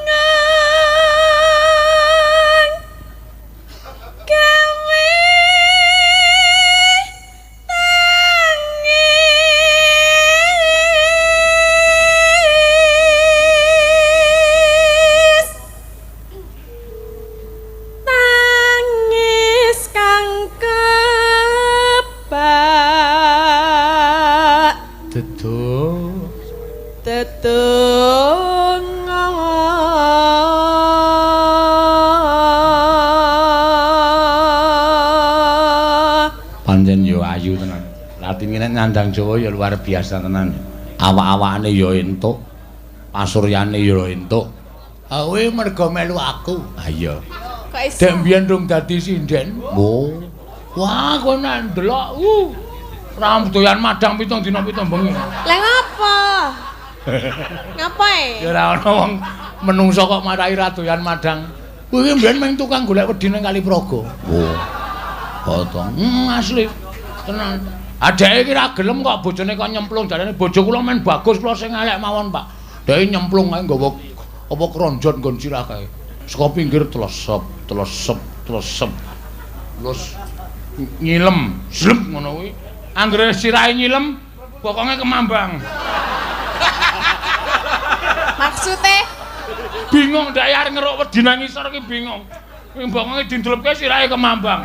B: Jembabingan gawe tangis tangis kang kebak
A: Dedo.
B: tetungga.
A: Pancen yo ayu tenan. Latine nek nyandang Jawa ya luar biasa tenan. Awak-awakane ya entuk, pasuryane ya entuk. Ha kowe mergo melu aku. Ha iya.
B: Kok iso?
A: Dek mbiyen rung dadi sinden. Oh. Wah, kowe nek ndelok, ra doyan madang 7 dina 7 bengi.
B: Lah ngapa? Ngapa e?
A: Ya ora ana wong menungso kok marai ra doyan madang. Kuwi ki mbiyen mung tukang golek wedi ning Kali Praga. Oh. Potong. Asli. Tenan. Adeke iki ra gelem kok bojone kok nyemplung jarene bojo kula men bagus kula sing elek mawon, Pak. Dheke nyemplung kae nggawa apa kronjot nggon sirah kae. Saka pinggir tlesep, tlesep, tlesep. Terus nyilem, zlep ngono kuwi. Anggere sirahe nyilem, bokonge kemambang.
B: Maksude
A: Bingung dhek arep ngeruk wedi nang ngisor iki bingung. Bokonge dindlepke sirahe kemambang.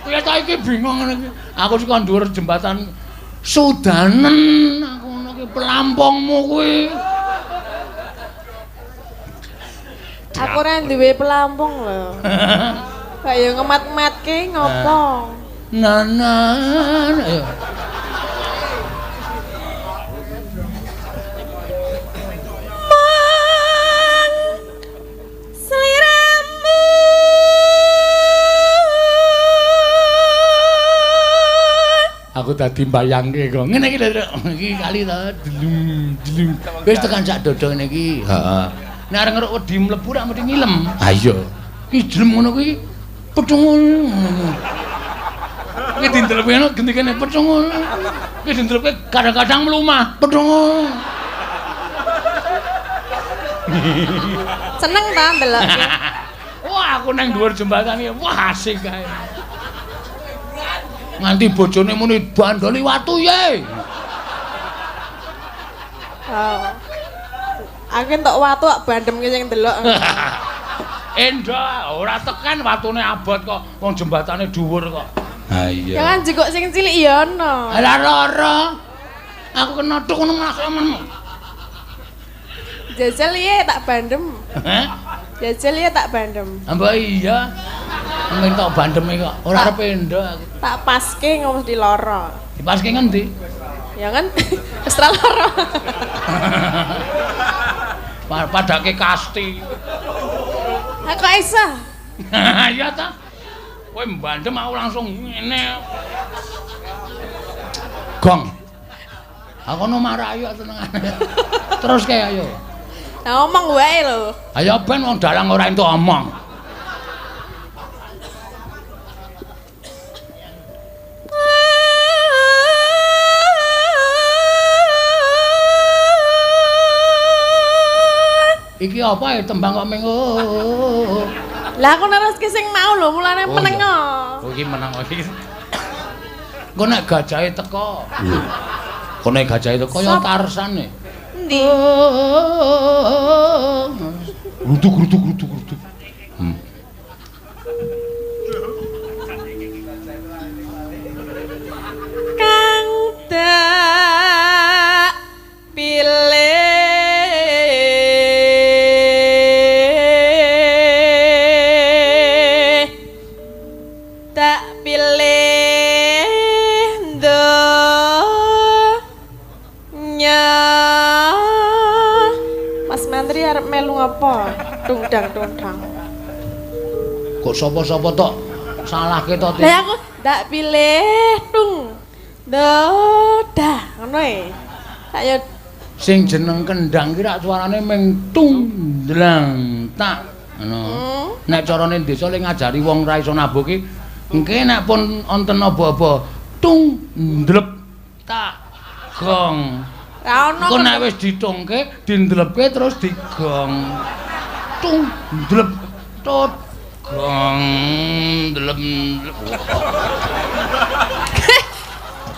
A: Piye ta iki bingung ngene iki. Aku saka dhuwur jembatan Sudanen aku ngono ki pelampungmu kuwi.
B: Aku ora duwe pelampung lho. Kok ya ngemat-matke ngopo?
A: Nanan ayo.
B: Mong sliramu
A: Aku dadi mbayangke kok. Ngene iki lho, iki kali to, delung delung. Wis tekan sak dodo ngene iki. Heeh. Nek arep ngeruk wedi mlebu rak mesti ngilem. Ha iya. Ki jelem ngono kuwi pethungul. Iki dindelepke ngono genti kene pethungul. Iki dindelepke kadang-kadang mlumah pethungul.
B: Seneng ta ndelokke?
A: Wah, aku nang dhuwur jembatan iki. Wah, asik kae. Nganti bojone muni bandoli watu ye.
B: Oh. Aku entuk watu kok bandemke sing ndelok.
A: Endah, ora tekan watune abot kok, wong jembatane dhuwur kok. Ha iya.
B: Ya kan jikok sing cilik ya ana.
A: Lah lara. Aku kena tuk ngono malah men.
B: Jajal ye tak bandem.
A: Heh?
B: Jajal ye tak bandem.
A: Mbak iya. Entuk bandeme kok. Ora arep endo aku.
B: Tak paske ngomong di lara.
A: Dipaske ngendi?
B: Ya kan wis ra lara.
A: Padake kasti.
B: Ha kok iso?
A: Iya ta. Kowe mbandem aku langsung ngene. Gong. Aku ono marai kok senengane. Terus kae ayo.
B: Lah omong wae lho.
A: Ayo ben wong dalang ora entuk omong. Iki apa ya tembang kok ming.
B: Lah aku neruske sing mau lho, mulane meneng.
A: Oh iki meneng iki. Engko nek gajahe teko. Engko nek gajahe teko ya Tarsan e.
B: Endi?
A: Gruduk gruduk gruduk gruduk.
B: Kang dak pilih apa? Tungdang tungdang.
A: Kok sapa-sapa tok salahke to?
B: Lah aku ndak pilih tung. Dah ngono e. Tak yo
A: sing jeneng kendang ki rak suarane ming tung dlang tak ngono. Nek carane desa le ngajari wong ra iso nabuh ki engke nek pun wonten apa-apa tung ndlep tak gong.
B: Ra ono.
A: Engko nek wis ditungke, dindlepke terus digong. Tung ndlep tut gong ndlep.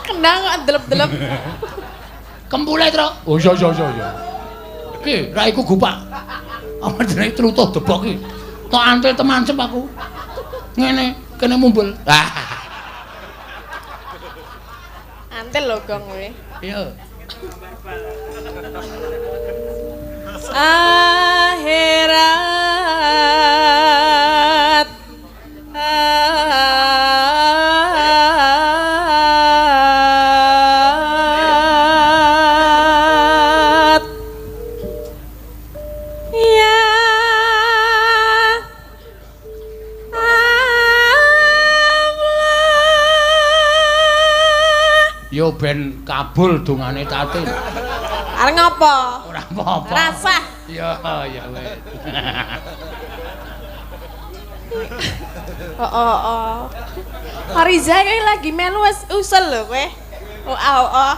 B: Kendang kok ndlep-ndlep.
A: Kempule, Tru. Oh iya iya iya. Ki, ra iku gupak. Apa jenenge trutuh debok ki. Tok antil temancep aku. Ngene, kene mumbul. Ah.
B: Antil lho gong kowe.
A: Iya.
B: Akhirat ya Allah.
A: Yo ben kabul dongane Tatin.
B: Arep ngopo?
A: Ora apa-apa.
B: Rasah.
A: Ya ya wis.
B: Oh oh oh. Fariza iki lagi melu wis usul lho kowe. Oh oh oh.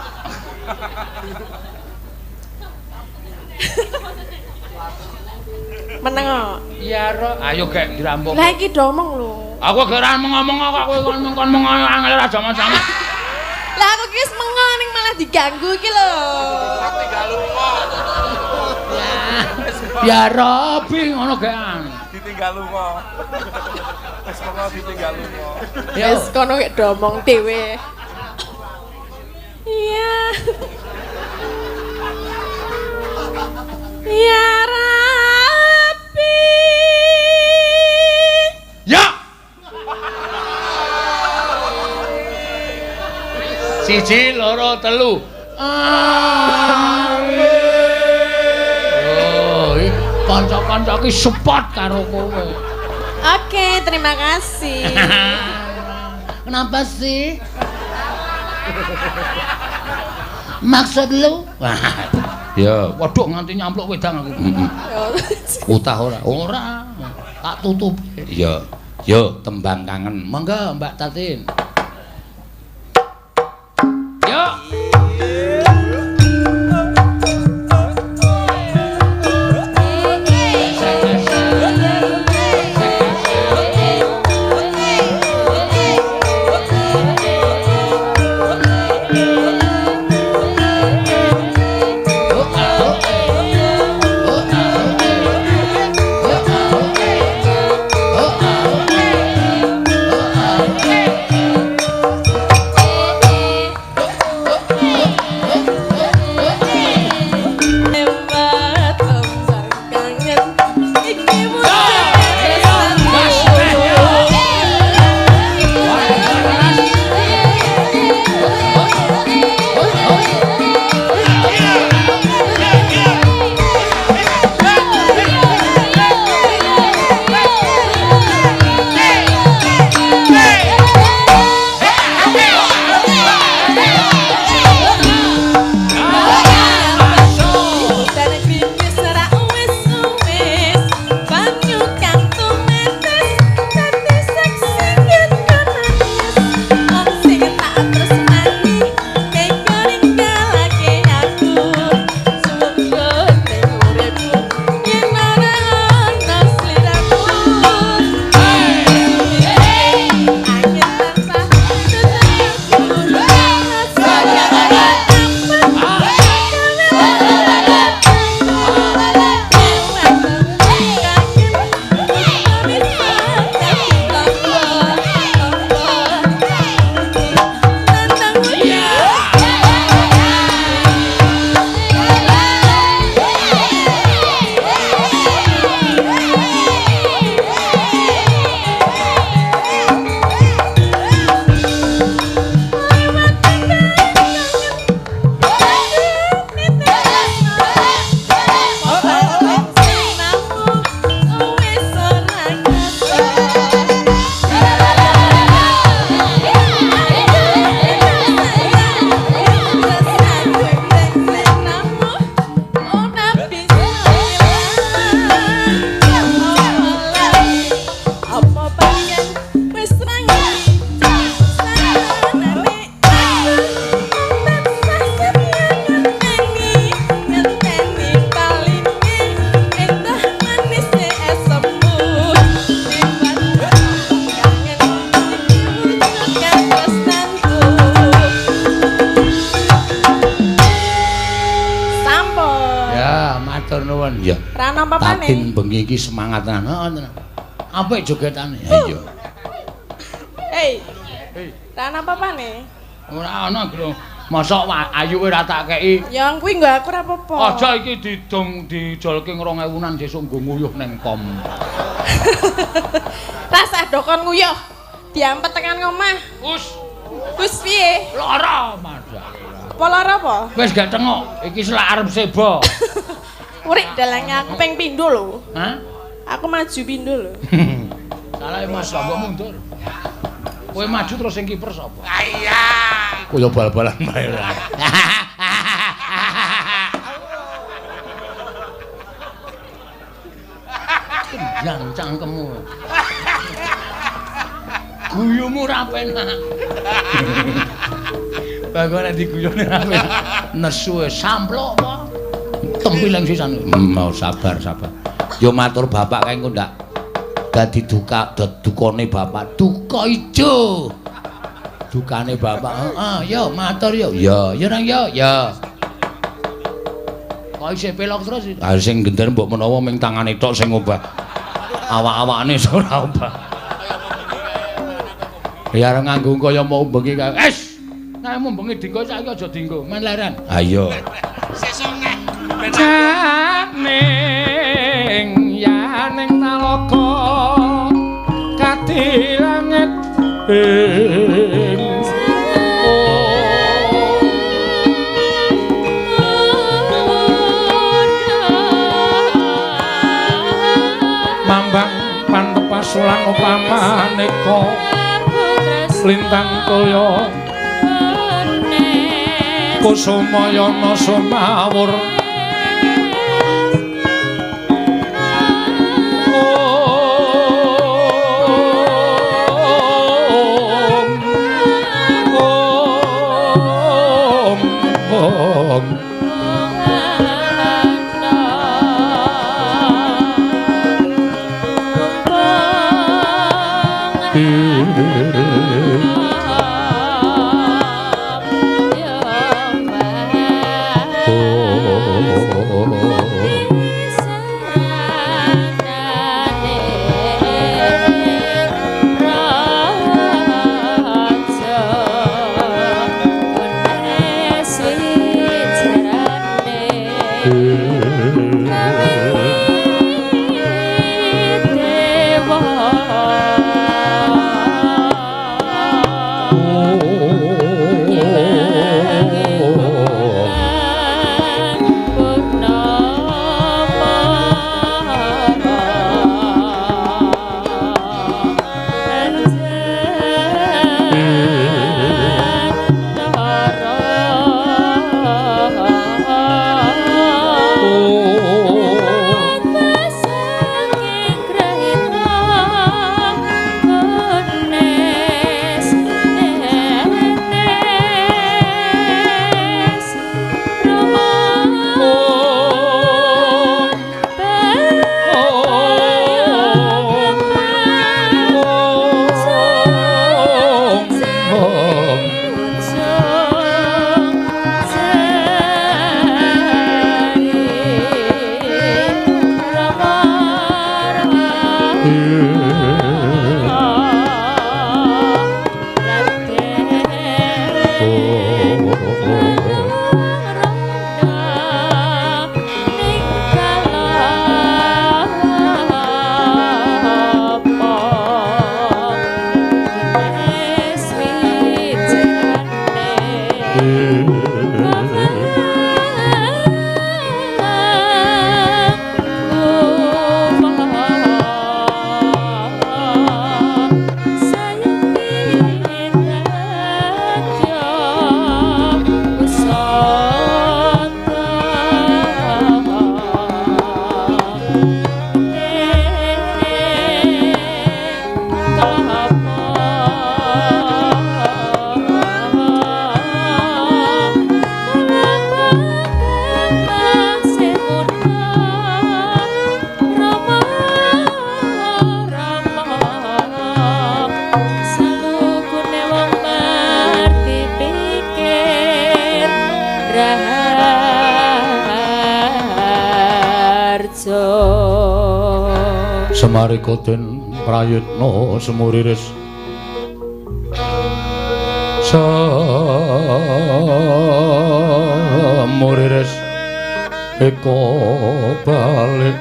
B: Meneng kok.
A: Iya ro. Ayo gek dirampung.
B: Lah iki do omong lho.
A: Aku gek ora ngomong kok kowe kon ngomong angel ora sama-sama.
B: Lah aku ki wis mengo ning malah diganggu iki lho.
C: Ditinggal lunga.
A: Ya Robi ngono gekan.
C: Ditinggal lunga. Wis kono ditinggal lunga.
B: Wis kono gek do omong dhewe. Iya. Ya Rabbi.
A: Ya. Siji, loro, telu. Amin. Oh, kanca-kanca iki support karo kowe.
B: Oke, terima kasih.
A: Kenapa sih? Maksud lu? Ya, waduh nganti nyampluk wedang aku. Utah ora? Ora. Tak tutup. Iya. Yo, tembang kangen. Monggo Mbak Tatin. Matur nuwun. Ya.
B: Ra ana apa-apane.
A: Tatin bengi iki semangat tenan. Heeh tenan. Apik jogetane. Ha iya.
B: Hei. Ra ana apa-apane.
A: Ora ana, Bro. Mosok ayu ora tak kei.
B: Ya kuwi nggo aku ora apa-apa.
A: Aja iki didong dijolke 2000-an sesuk nggo nguyuh nang kom.
B: Rasah dokon nguyuh. Diampet tekan ngomah.
A: Us.
B: Wis piye?
A: Lara, Mas.
B: Apa lara apa?
A: Wis gak tengok, iki selak arep seba.
B: Urik dalange aku ping pindho lho.
A: Hah?
B: Aku maju pindho lho.
A: Salah Mas, mbok mundur. Kowe maju terus sing kiper sapa?
C: Ah iya.
A: Kaya bal-balan bae. Kendang cangkemmu. Guyumu ra penak. Bago nek diguyone ra penak. Nesu samplok apa? Tempiling sisan. Mau sabar, sabar. Yo matur bapak kae engko ndak dadi duka dukane bapak. Duka ijo. Dukane bapak. Heeh, yo matur yo. Ya, ya nang yo, ya. Kok isih pelok terus? Ah sing gender mbok menawa ming tangane tok sing obah. Awak-awakane ora obah. Ya arep nganggo kaya mau bengi kae. Es. Nek mau bengi dinggo saiki aja dinggo, men leren. Ha iya.
C: Sesuk ngeh.
A: Janing yaning talaga kadi langit ing mambang pantepasulan upamaneka lintang toya kusumayana sumawur. Om Om Om.
D: Sidoarjo.
A: Semarika den prayitna semuriris semuriris eka balik.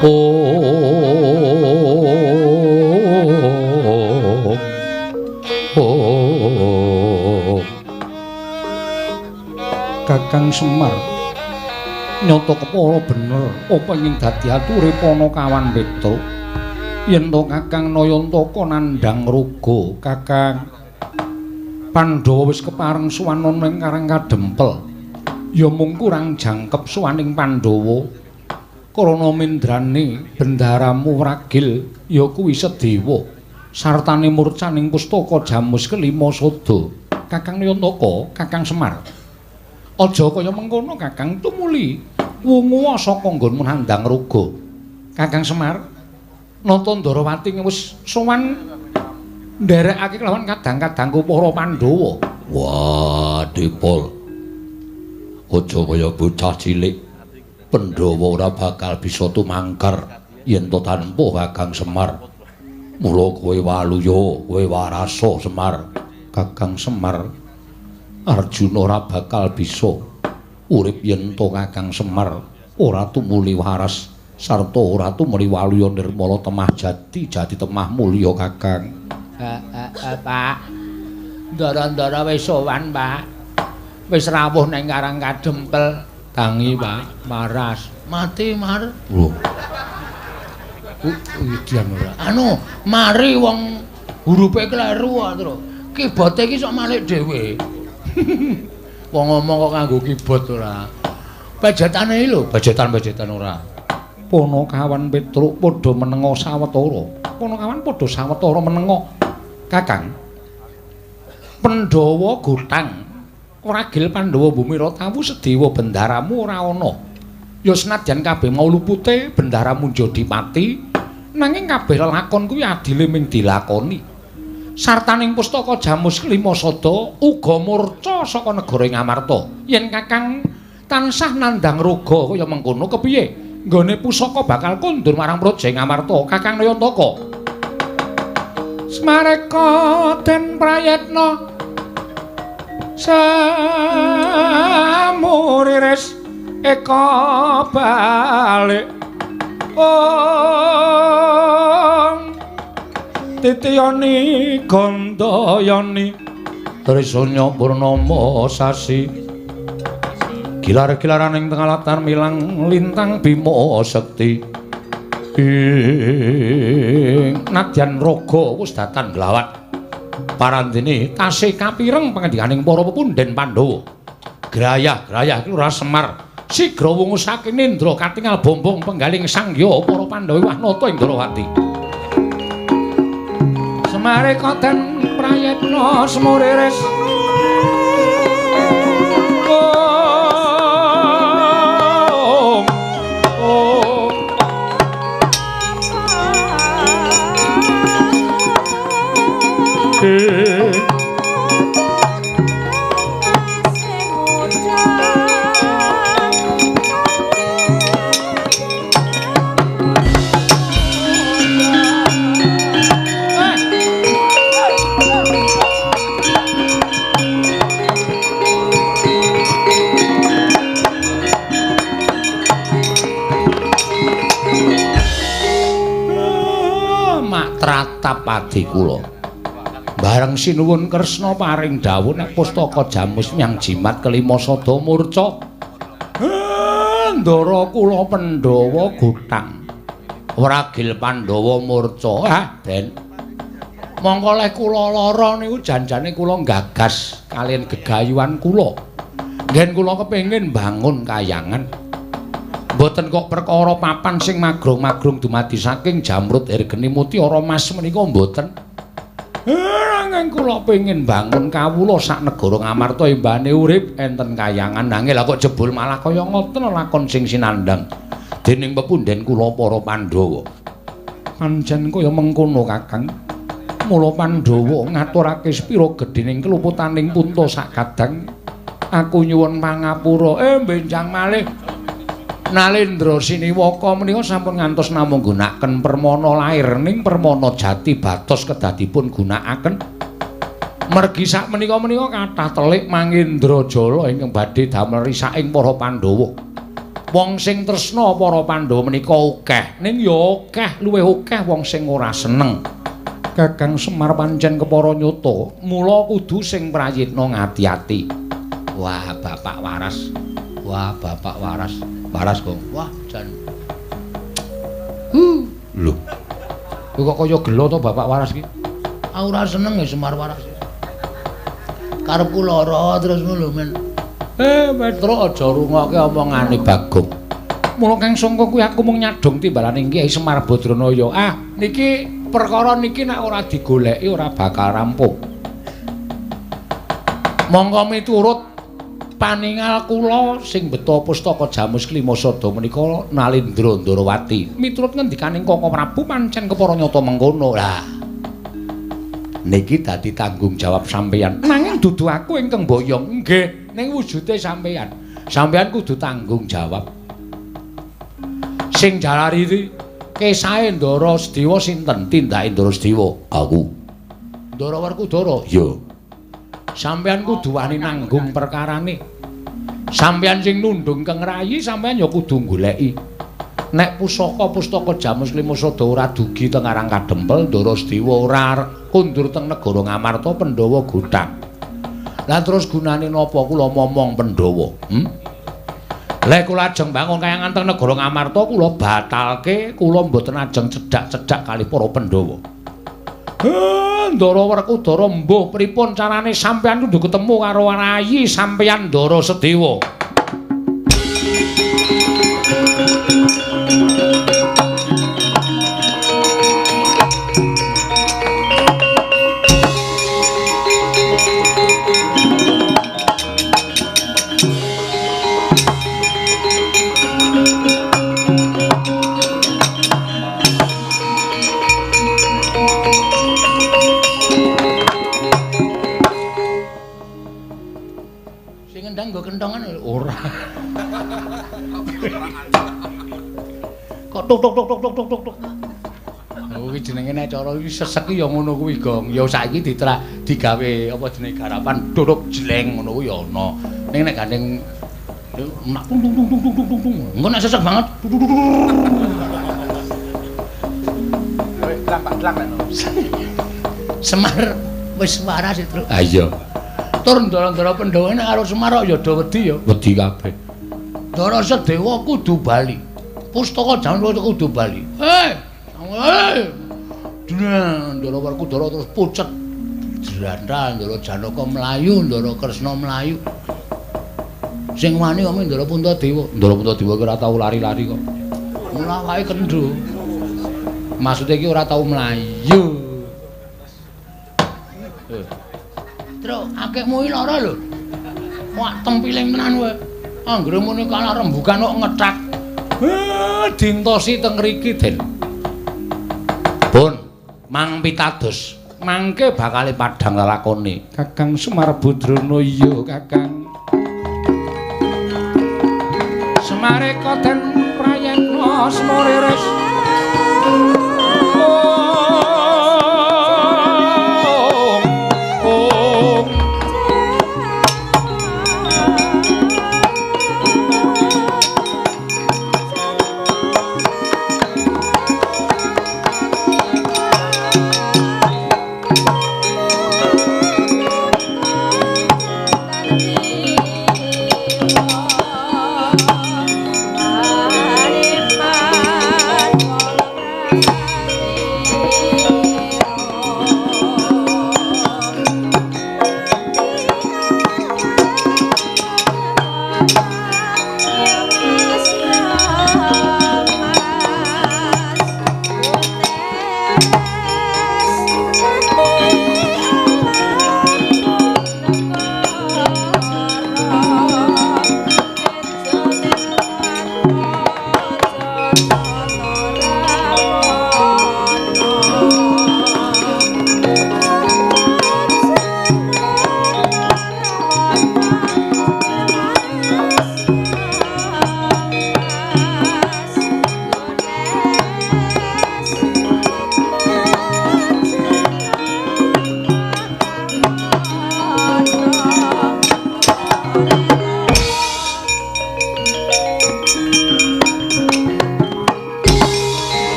A: Oh, oh, Kakang Semar nyata kepala bener apa ing dadi ature Panakawan Petruk. Yen to Kakang Nayantaka nandhang raga, Kakang Pandhawa wis kepareng sowan ana ing Karang Kadempel. Ya mung kurang jangkep sowaning Pandhawa. Karana mendrane bendaramu wragil ya kuwi Sedewa sartane murcaning pustaka Jamus kelima sada. Kakang Nayantaka, Kakang Semar, aja kaya mengkono Kakang, tumuli wungu saka nggonmu nandhang raga. Kakang Semar, Nata Ndarawati wis sowan nderekake kelawan kadang-kadangku para Pandhawa. Wah, Dipol. Aja kaya bocah cilik. Pandhawa ora bakal bisa tumangkar yen to tanpa Kakang Semar. Mula kowe waluya, kowe warasa Semar. Kakang Semar, Arjuna ora bakal bisa urip yen to Kakang Semar ora tumuli waras sarta ora tumuli waluya nirmala temah jati jati temah mulya Kakang. Pak, ndara-ndara wis sowan, Pak. Wis rawuh nang Karang Kadempel. Tangi, Pak, maras. Mati, Mar. Lho. Idian ora. Anu, mari wong hurufe kleru to. Keyboard iki sok malik dhewe. Wong ngomong kok nganggo keyboard ora. Pejetane iki lho, pejetan-pejetan ora. Panakawan Petruk padha menenga sawetara. Panakawan padha sawetara menenga. Kakang, Pandhawa gotang wragil Pandhawa bumi Ratawu Sedewa bendaramu ora ana. Ya senadyan kabeh mau lupute bendaramu njadi pati, nanging kabeh lelakon kuwi adile ming dilakoni. Sartaning pustaka Jamus kelima sada uga murca saka negara Ngamarta. Yen Kakang tansah nandhang raga kaya mengkono kepiye? Nggone pusaka bakal kondur marang Praja Ngamarta. Kakang Nayantaka. Smareka den prayitna samuriris eka balik. Ong titiyani gandayani trisanya purnama sasi gilar-gilaraning tengah latar milang lintang bima sekti. Ing nadyan raga wis datan glawat parandene tasih kapireng pangendikaning para pepundhen Pandhawa. Grayah-grayah iki ora Semar. Sigra wungu saking nendra katingal bombong penggaling sangya para Pandhawa wah nata ing Ndrawati. Semareka den prayitna semuriris. Om. Om. Tratap adi kula. Bareng sinuwun Kresna paring dawuh nek pustaka Jamus nyang jimat kelima sada murca. Ndara kula Pandhawa gotang. Wragil Pandhawa murca. Ah, Den. Mongko leh kula lara niku janjane kula gagas kaliyan gegayuhan kula. Nggen kula kepengin bangun kayangan. Mboten kok perkara papan sing magrong-magrong dumadi saking jamrut hergeni mutiara mas menika mboten. Nanging kula pengin bangun kawula sak negara Ngamarta embane urip enten kayangan. Nanging lha kok jebul malah kaya ngoten lakon sing sinandhang dening pepundhen kula para Pandhawa. Pancen kaya mengkono Kakang. Mula Pandhawa ngaturake sepira gedhening keluputaning punta sak kadang. Aku nyuwun pangapura. Benjang malih. Nalendra Siniwaka menika sampun ngantos namung gunakaken permana lair ning permana jati batos kedadipun gunakaken. Mergi sak menika-menika kathah telik Mangendra Jala ingkang badhe damel risaking para Pandhawa. Wong sing tresna para Pandhawa menika akeh, ning ya akeh luwih akeh wong sing ora seneng. Kakang Semar pancen kepara nyata, mula kudu sing prayitna ngati-ati. Wah, bapak waras. Wah, bapak waras. Waras, Gong. Wah, jan. Lho. Kowe kok kaya gelo to bapak waras iki? Aku ora seneng ya Semar waras. Karepku lara terus ngono lho, men. Petro aja rungokke omongane Bagong. Mula Kang Sangka kuwi aku mung nyadong timbalane Kyai Semar Badranaya. Ah, niki perkara niki nek ora digoleki ora bakal rampung. Monggo miturut paningal kula sing beto pustaka Jamus Klima Sada menika Nalendra Ndarawati. Miturut ngendikaning Kaka Prabu pancen kepara nyata mengkono. Lah, niki dadi tanggung jawab sampeyan. Nanging dudu aku ingkang boyong. Nggih, ning wujude sampeyan. Sampeyan kudu tanggung jawab. Sing jalari iki kesahe Ndara Sedewa sinten? Tindake Ndara Sedewa. Aku. Ndara Werkudara? Ya. Sampeyan kudu wani nanggung perkarane. Sampeyan sing nundung keng rayi, sampeyan ya kudu goleki. Nek pusaka-pustaka Jamus Klima Sada ora dugi teng Karang Kadempel, Ndara Sedewa ora kundur teng negara Ngamarta, Pandhawa gothang. Lah terus gunane napa kula momong Pandhawa? Lek kula ajeng bangun kayangan teng negara Ngamarta, kula batalke, kula mboten ajeng cedhak-cedhak kalih para Pandhawa. Ndara Werkudara mbuh pripun carane sampeyan kudu ketemu karo rayi sampeyan Ndara Sedewa. Ora. Kok tuk tuk tuk tuk tuk tuk tuk. Kuwi jenenge nek cara iki sesek ya ngono kuwi, Gong. Ya saiki digawe apa jenenge garapan duruk jleng ngono kuwi ya ana. Ning nek gandeng nak tung tung tung tung tung tung tung. Engko nek sesek banget.
C: Wis dlang Pak dlang nek.
A: Semar wis waras e, Truk. Ha iya. Tur ndara-ndara Pandhawa nek karo Semar kok ya do wedi ya. Wedi kabeh. Ndara Sedewa kudu bali. Pustaka jaman kudu bali. Hei. Ndara Werkudara terus pucet. Jrantal Ndara Janaka mlayu, Ndara Kresna mlayu. Sing wani kok Ndara Puntadewa. Ndara Puntadewa ki ora tau lari-lari kok. Mula wae kendho. Maksude iki ora tau mlayu. Truk, akehmu iki lara lho. Wah, tempiling tenan kowe. Anggere muni kalah rembugan kok ngethak. Dintosi teng mriki, Den. Pun, mang pitados. Mangke bakale padhang lelakone. Kakang Semar Badrana iya, Kakang. Semareka den prayetna semuriris.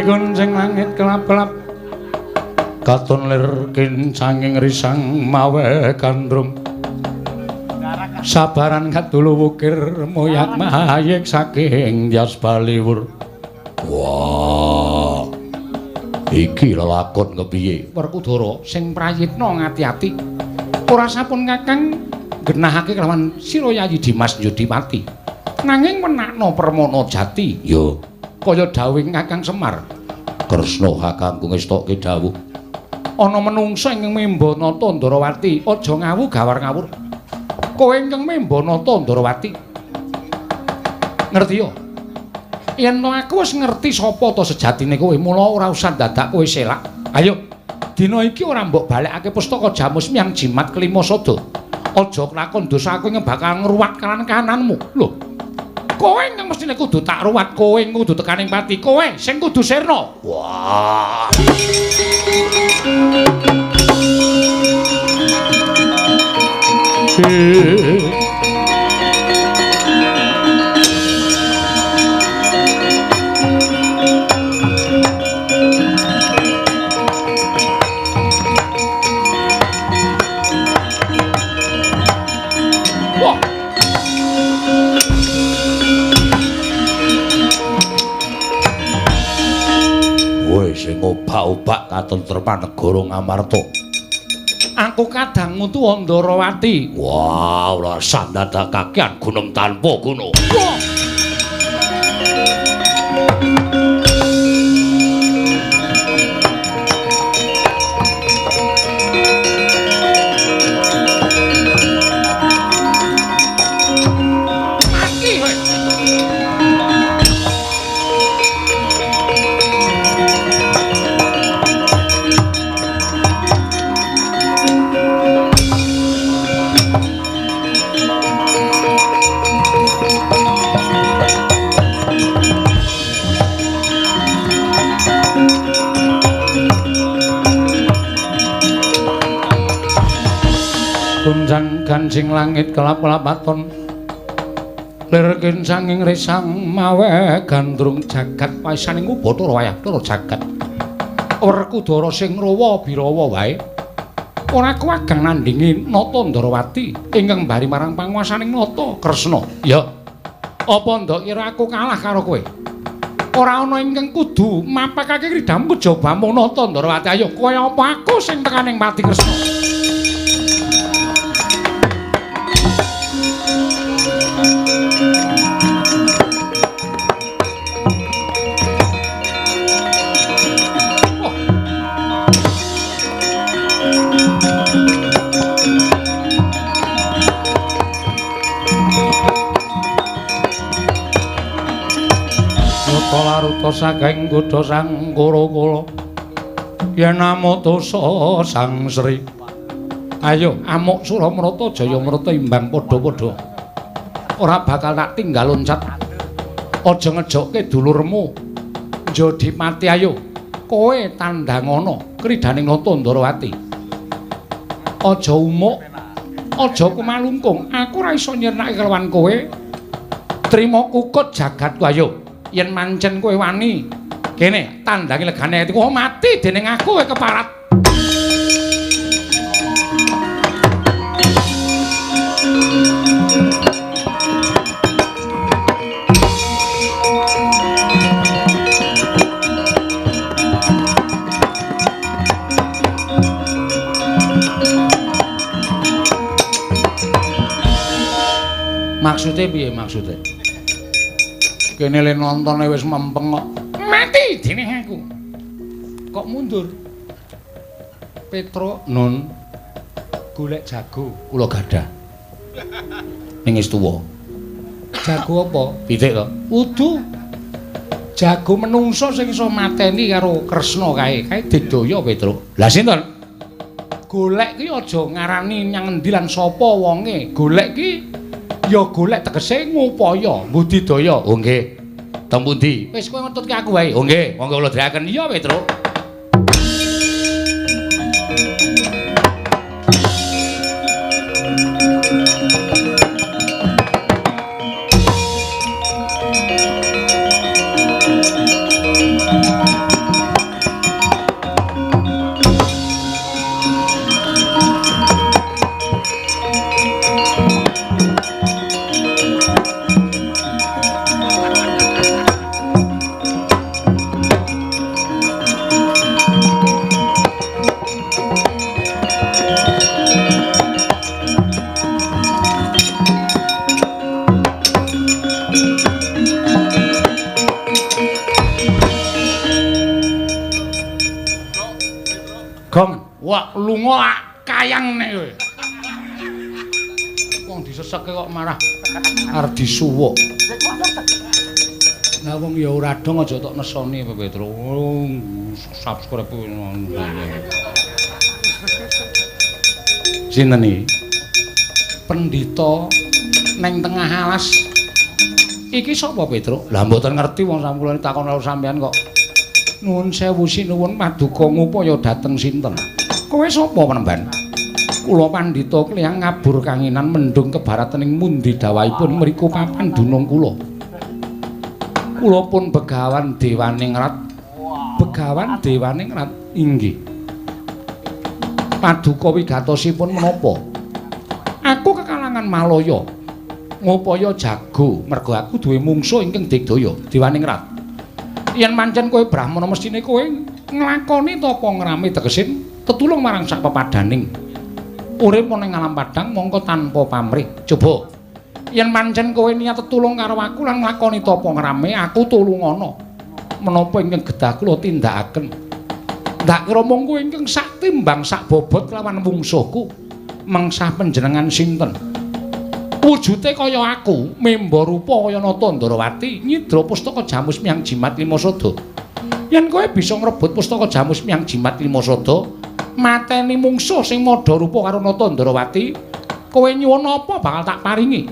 A: Gonceng langit kelap-kelap katon lir kincanging risang mawe gandrung sabaran kadulu wukir moyak mayik saking Dyas Baliwur. Wah, iki lelakon kepiye? Werkudara sing prayitna ngati-ati ora sampun Kakang genahake kelawan sira Yayi Dimas Yudipati, nanging menakno Permana Jati ya kaya dawuh Kakang Semar. Kresna kakangku ngestokke dawuh ana menungsa ingkang memba nata Ndarawati, aja ngawu gawar ngawur. Kowe ingkang memba nata Ndarawati, ngerti ya? Yen to aku wis ngerti sapa ta sejatine kowe, mula ora usah dadak kowe selak. Ayo, dina iki ora mbok balekake pustaka Jamus Miang Jimat Kelima Sada. Aja lakon dosa aku ingkang bakal ngruwat kanan kananmu. Lho, kowe ingkang mestine kudu tak ruwat, kowe kudu tekaning pati, kowe sing kudu sirna. Wah. Wah. Woi sing obak-obak katentreman negara Ngamarta. Aku kadang ngutu Ndarawati. Wah, ora usah dadak kakean gunung tanpa guna. Wah. Mati kowe. Gunjang ganjing langit kelap-kelapaton lir kincanging risang mawe gandrung jagat waisaning Bathara wayah Bathara jagat. Werkudara sing rawa birawa wae ora kuwagang nandhingi Nata Ndarawati ingkang bari marang panguwasaning Nata Kresna. Ya, apa ndok kira aku kalah karo kowe? Ora ana ingkang kudu mapakake kridhamu kejabamu Nata Ndarawati. Ayo kowe apa aku sing tekaning pati Kresna? Laruta saking godha sang Kura-kura yen amutusa sang Sri. Ayo amuk Suramrata Jayamrata imbang padha-padha, ora bakal tak tinggal loncat. Aja ngejokke dulurmu Jodipati. Ayo kowe tandangana kridhaning Nata Ndarawati. Aja umuk, aja kumalungkung, aku ora iso nyirnake kelawan kowe. Trima kukut jagatku. Ayo yen mancen kowe wani kene tandangi legane atiku, oh mati dening aku kowe keparat. Maksude piye maksude? Kene le nontone wis mempeng kok. Mati dening aku. Kok mundur? Petro nun golek jago kula gadah. Ning wis tuwa. Jago apa? Pitik to? Udu. Jago menungso sing iso mateni karo Kresna kae. Kae digdaya Petro. Lah sinten? Golek ki aja ngarani nyang endi lan sapa wonge. Golek ki ya golek tegese ngupaya budidaya. Oh nggih. Teng pundi? Wis kowe ngetutke aku wae. Oh nggih, monggo kula dherekaken. Iya, Petro. Wah, lunga kayang nek kowe. Wong diseseke kok marah arep disuwuk. Lah wong ya ora dong aja tok nesoni Petro. Subscribe. Sinten iki? Pendhita neng tengah alas. Iki sapa Petro? Lah mboten ngerti wong kula takon karo sampean kok. Nuwun sewu sinuwun paduka ngupaya dhateng sinten? Kowe sapa penemban? Kula pandhita kliyang ngabur kanginan mendung kebaratening mundi dawahipun mriku papan dunung kula. Kula pun Begawan Dewaningrat. Begawan Dewaningrat inggih. Paduka wigatosipun menapa? Aku kekalangan Malaya. Ngupaya jago mergo aku duwe mungsuh ingkang digdaya Dewaningrat. Yen pancen kowe brahmana mestine kowe nglakoni tapa ngrame tegese tetulung marang sak pepadaning. Urip ning alam padang mongko tanpa pamrih. Coba yen pancen kowe niat tetulung karo aku lan nglakoni tapa ngrame, aku tulungana. Menapa ingkang gedah kula tindakaken. Ndak kira mung kowe ingkang sak timbang sak bobot kelawan mungsuhku. Mengsah panjenengan sinten? Wujute kaya aku, memba rupa kaya Nata Ndrawati, nyidra pustaka Jamus Miang Jimat Lima Sada. Yen kowe bisa ngrebut pustaka Jamus Miang Jimat Lima Sada, mateni mungsuh sing madha rupa karo Nata Ndrawati, kowe nyuwun apa bakal tak paringi.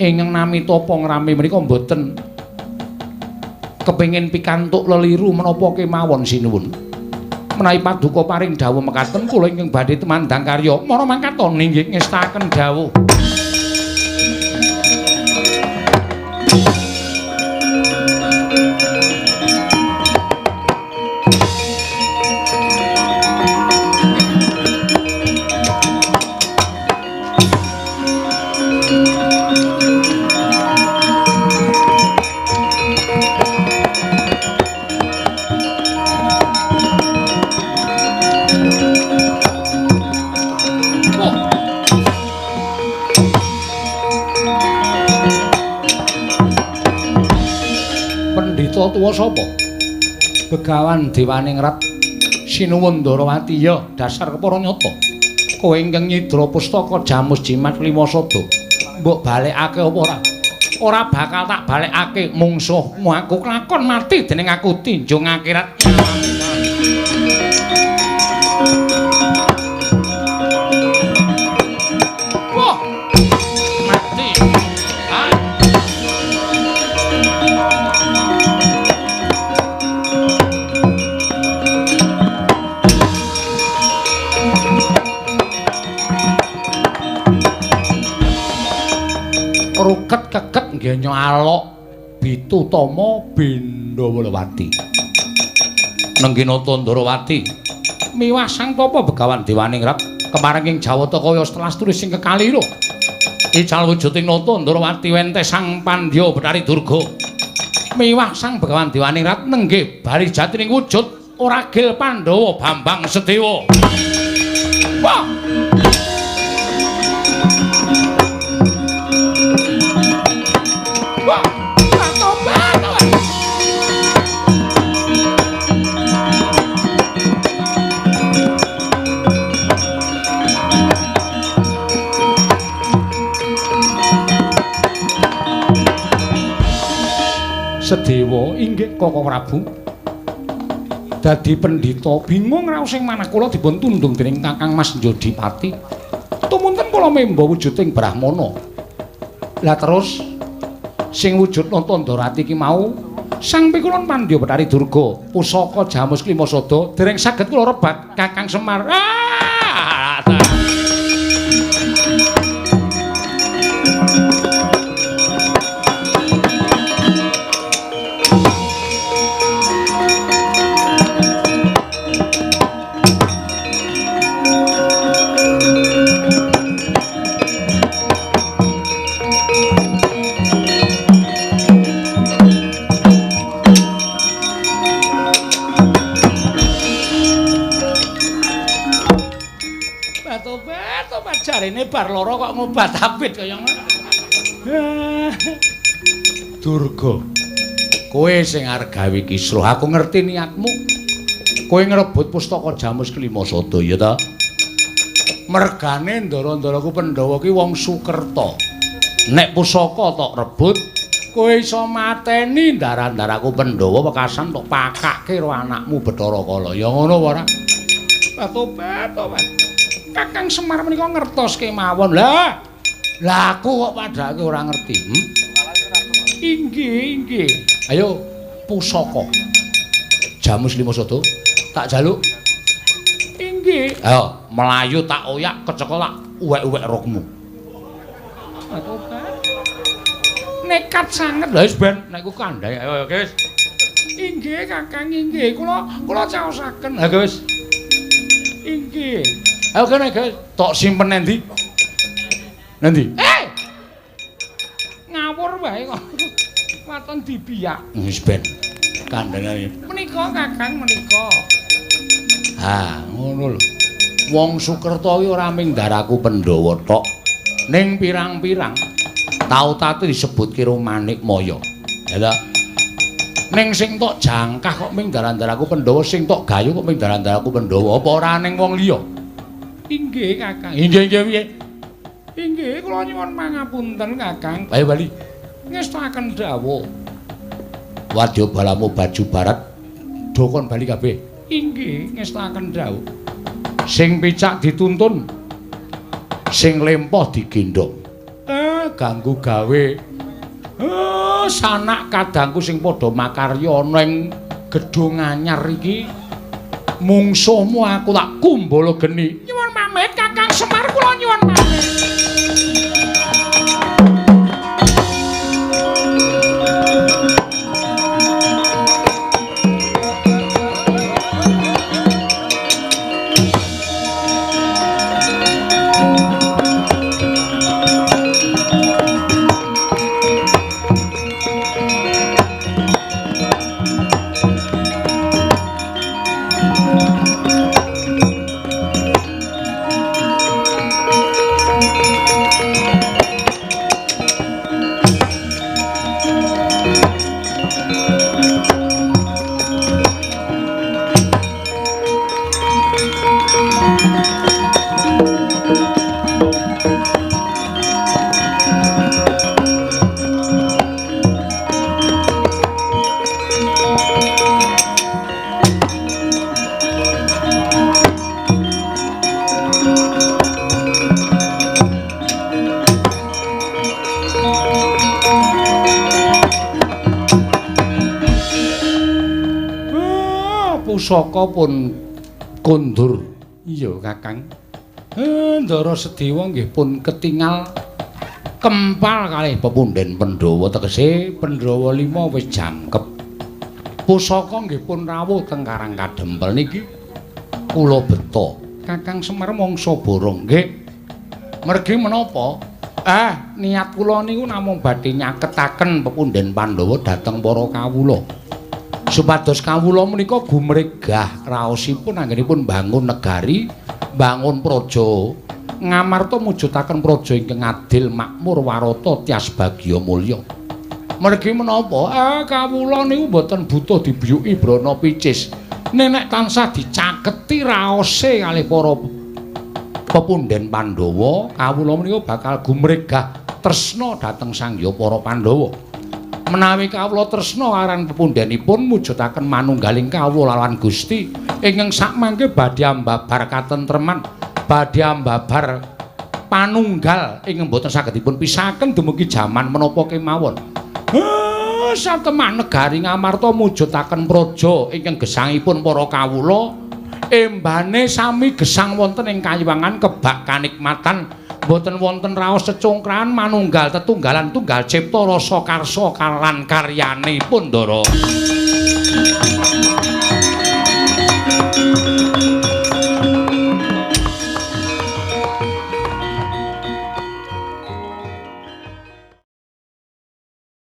A: Ingkang nami tapa ngrame menika mboten kepengin pikantuk leliru menapa kemawon sinuwun. Menawi paduka paring dawuh mekaten kula ingkang badhe tumandang karya mara mangkat ninggih ngestaken dawuh. Tuwa sapa? Begawan Dewaningrat Sinuwun Ndrawati. Ya, dasar kepara nyata. Kowe ingkang nyidra pustaka Jamus Jimat Lima Sada. Mbok balekake apa ora? Ora bakal tak balekake mungsuhmu. Aku kelakon mati dening aku tinjung akhirat. Wah! Mati. Ruket keket ngenyo alok Bitutama Bindawalawati. Nengginata Ndrawati miwah sang tapa Begawan Dewaningrat kemareng ing Jawata kaya setelas tulis sing kekaliro. Ical wujuding Nata Ndrawati wente sang Pandya Bathari Durga. Miwah sang Begawan Dewaningrat nenggih bali jatining wujud Oragil Pandhawa Bambang Sedewa. Wah! Sedewa inggih Koko Prabu dadi pendhita bingung raos sing manah kula dipun tundung dening Kakang Mas Njodipati. Tumunten kula memba wujuding brahmana. Lah terus sing wujud Nata Ndrawati ki mau Sang Pikulun Pandya Bathari Durga pusaka Jamus Klima Sada dereng saged kula rebat Kakang Semar. Ah! Jarene bar lara kok ngobat abit kaya ngono. Durga, kowe sing arep gawe kisruh, aku ngerti niatmu. Kowe ngrebut pustaka Jamus Kelima Sada ya ta? Mergane ndara-ndaraku Pandhawa ki wong Sukerta. Nek pusaka tok rebut, kowe iso mateni ndara-ndaraku Pandhawa wekasan tok pakake karo anakmu Bathara Kala. Ya ngono apa ora? Tobat, tobat. Kakang Semar menika ngertos kemawon. Lah, lah aku kok padhake ora ngerti. Inggih, inggih. Ayo pusaka. Jamus Lima Sada tak jaluk. Inggih. Ayo mlayu tak oyak kecekel tak uwek-uwek rokmu. Tobat. Nekat sanget. Lah wis ben nek ku kandhane. Ayo guys. Inggih Kakang inggih. Kula caosaken. Ha guys. Inggih. Ayo kene guys, tok simpen endi? Nendi? Eh. Ngawur wae kok. Waton dibiyak. Wis ben. Kandhane. Menika Kakang menika. Ha, ngono lho. Wong Sukerta kuwi ora ming ndaraku Pandhawa tok. Ning pirang-pirang tau tate disebutke karo Manikmaya. Ya ta? Ning sing tok jangkah kok ming ndara-ndaraku Pandhawa, sing tok gayu kok ming ndara-ndaraku Pandhawa, apa ora ning wong liya? Inggih, Kakang. Inggih, inggih piye? Inggih, kula nyuwun pangapunten, Kakang. Ayo bali. Ngestakaken dawuh. Wadya balamu baju barat dokon bali kabeh. Inggih, ngestakaken dawuh. Sing picak dituntun, sing lempoh digendhong. Ganggu gawe. Sanak kadangku sing padha makarya ning gedhong anyar iki mungsuhmu aku tak kumbala geni. Nyuwun pamit Kakang Semar, kula nyuwun pamit. Pusaka pun kondur. Iya, Kakang. Ndara Sedewa nggih pun ketingal kempal kalih pepundhen Pandhawa, tegese Pandhawa 5 wis jangkep. Pusaka nggih pun rawuh teng Karang Kadempel niki kula beta. Kakang Semar mangsa borong nggih. Mergi menapa? Niat kula niku namung badhe nyaketaken pepundhen Pandhawa dhateng para kawula. Supados kawula menika gumregah raosipun anggenipun bangun negari, bangun praja, ngamarta mujudaken praja ingkang adil, makmur, warata, tias bagya mulya. Mergi menapa? Kawula niku mboten butuh dibiyuki brana picis. Nek tansah dicaketi raose kalih para pepundhen Pandhawa, kawula menika bakal gumregah tresna dhateng Sang Hyang para Pandhawa. Menawi kawula tresna aran pepundhenipun mujudaken manunggaling kawula lan Gusti ingkang sakmangke badhe ambabar katentreman, badhe ambabar panunggal ingkang boten saged dipun pisahaken dumugi jaman menapa kemawon. Satemah negari Ngamarta mujudaken praja ingkang gesangipun para kawula embane sami gesang wonten ing kayiwangan kebak kanikmatan, boten wonten raos secungkrahan manunggal tetunggalan tunggal cipta rasa karsa kalan karyanipun Ndara.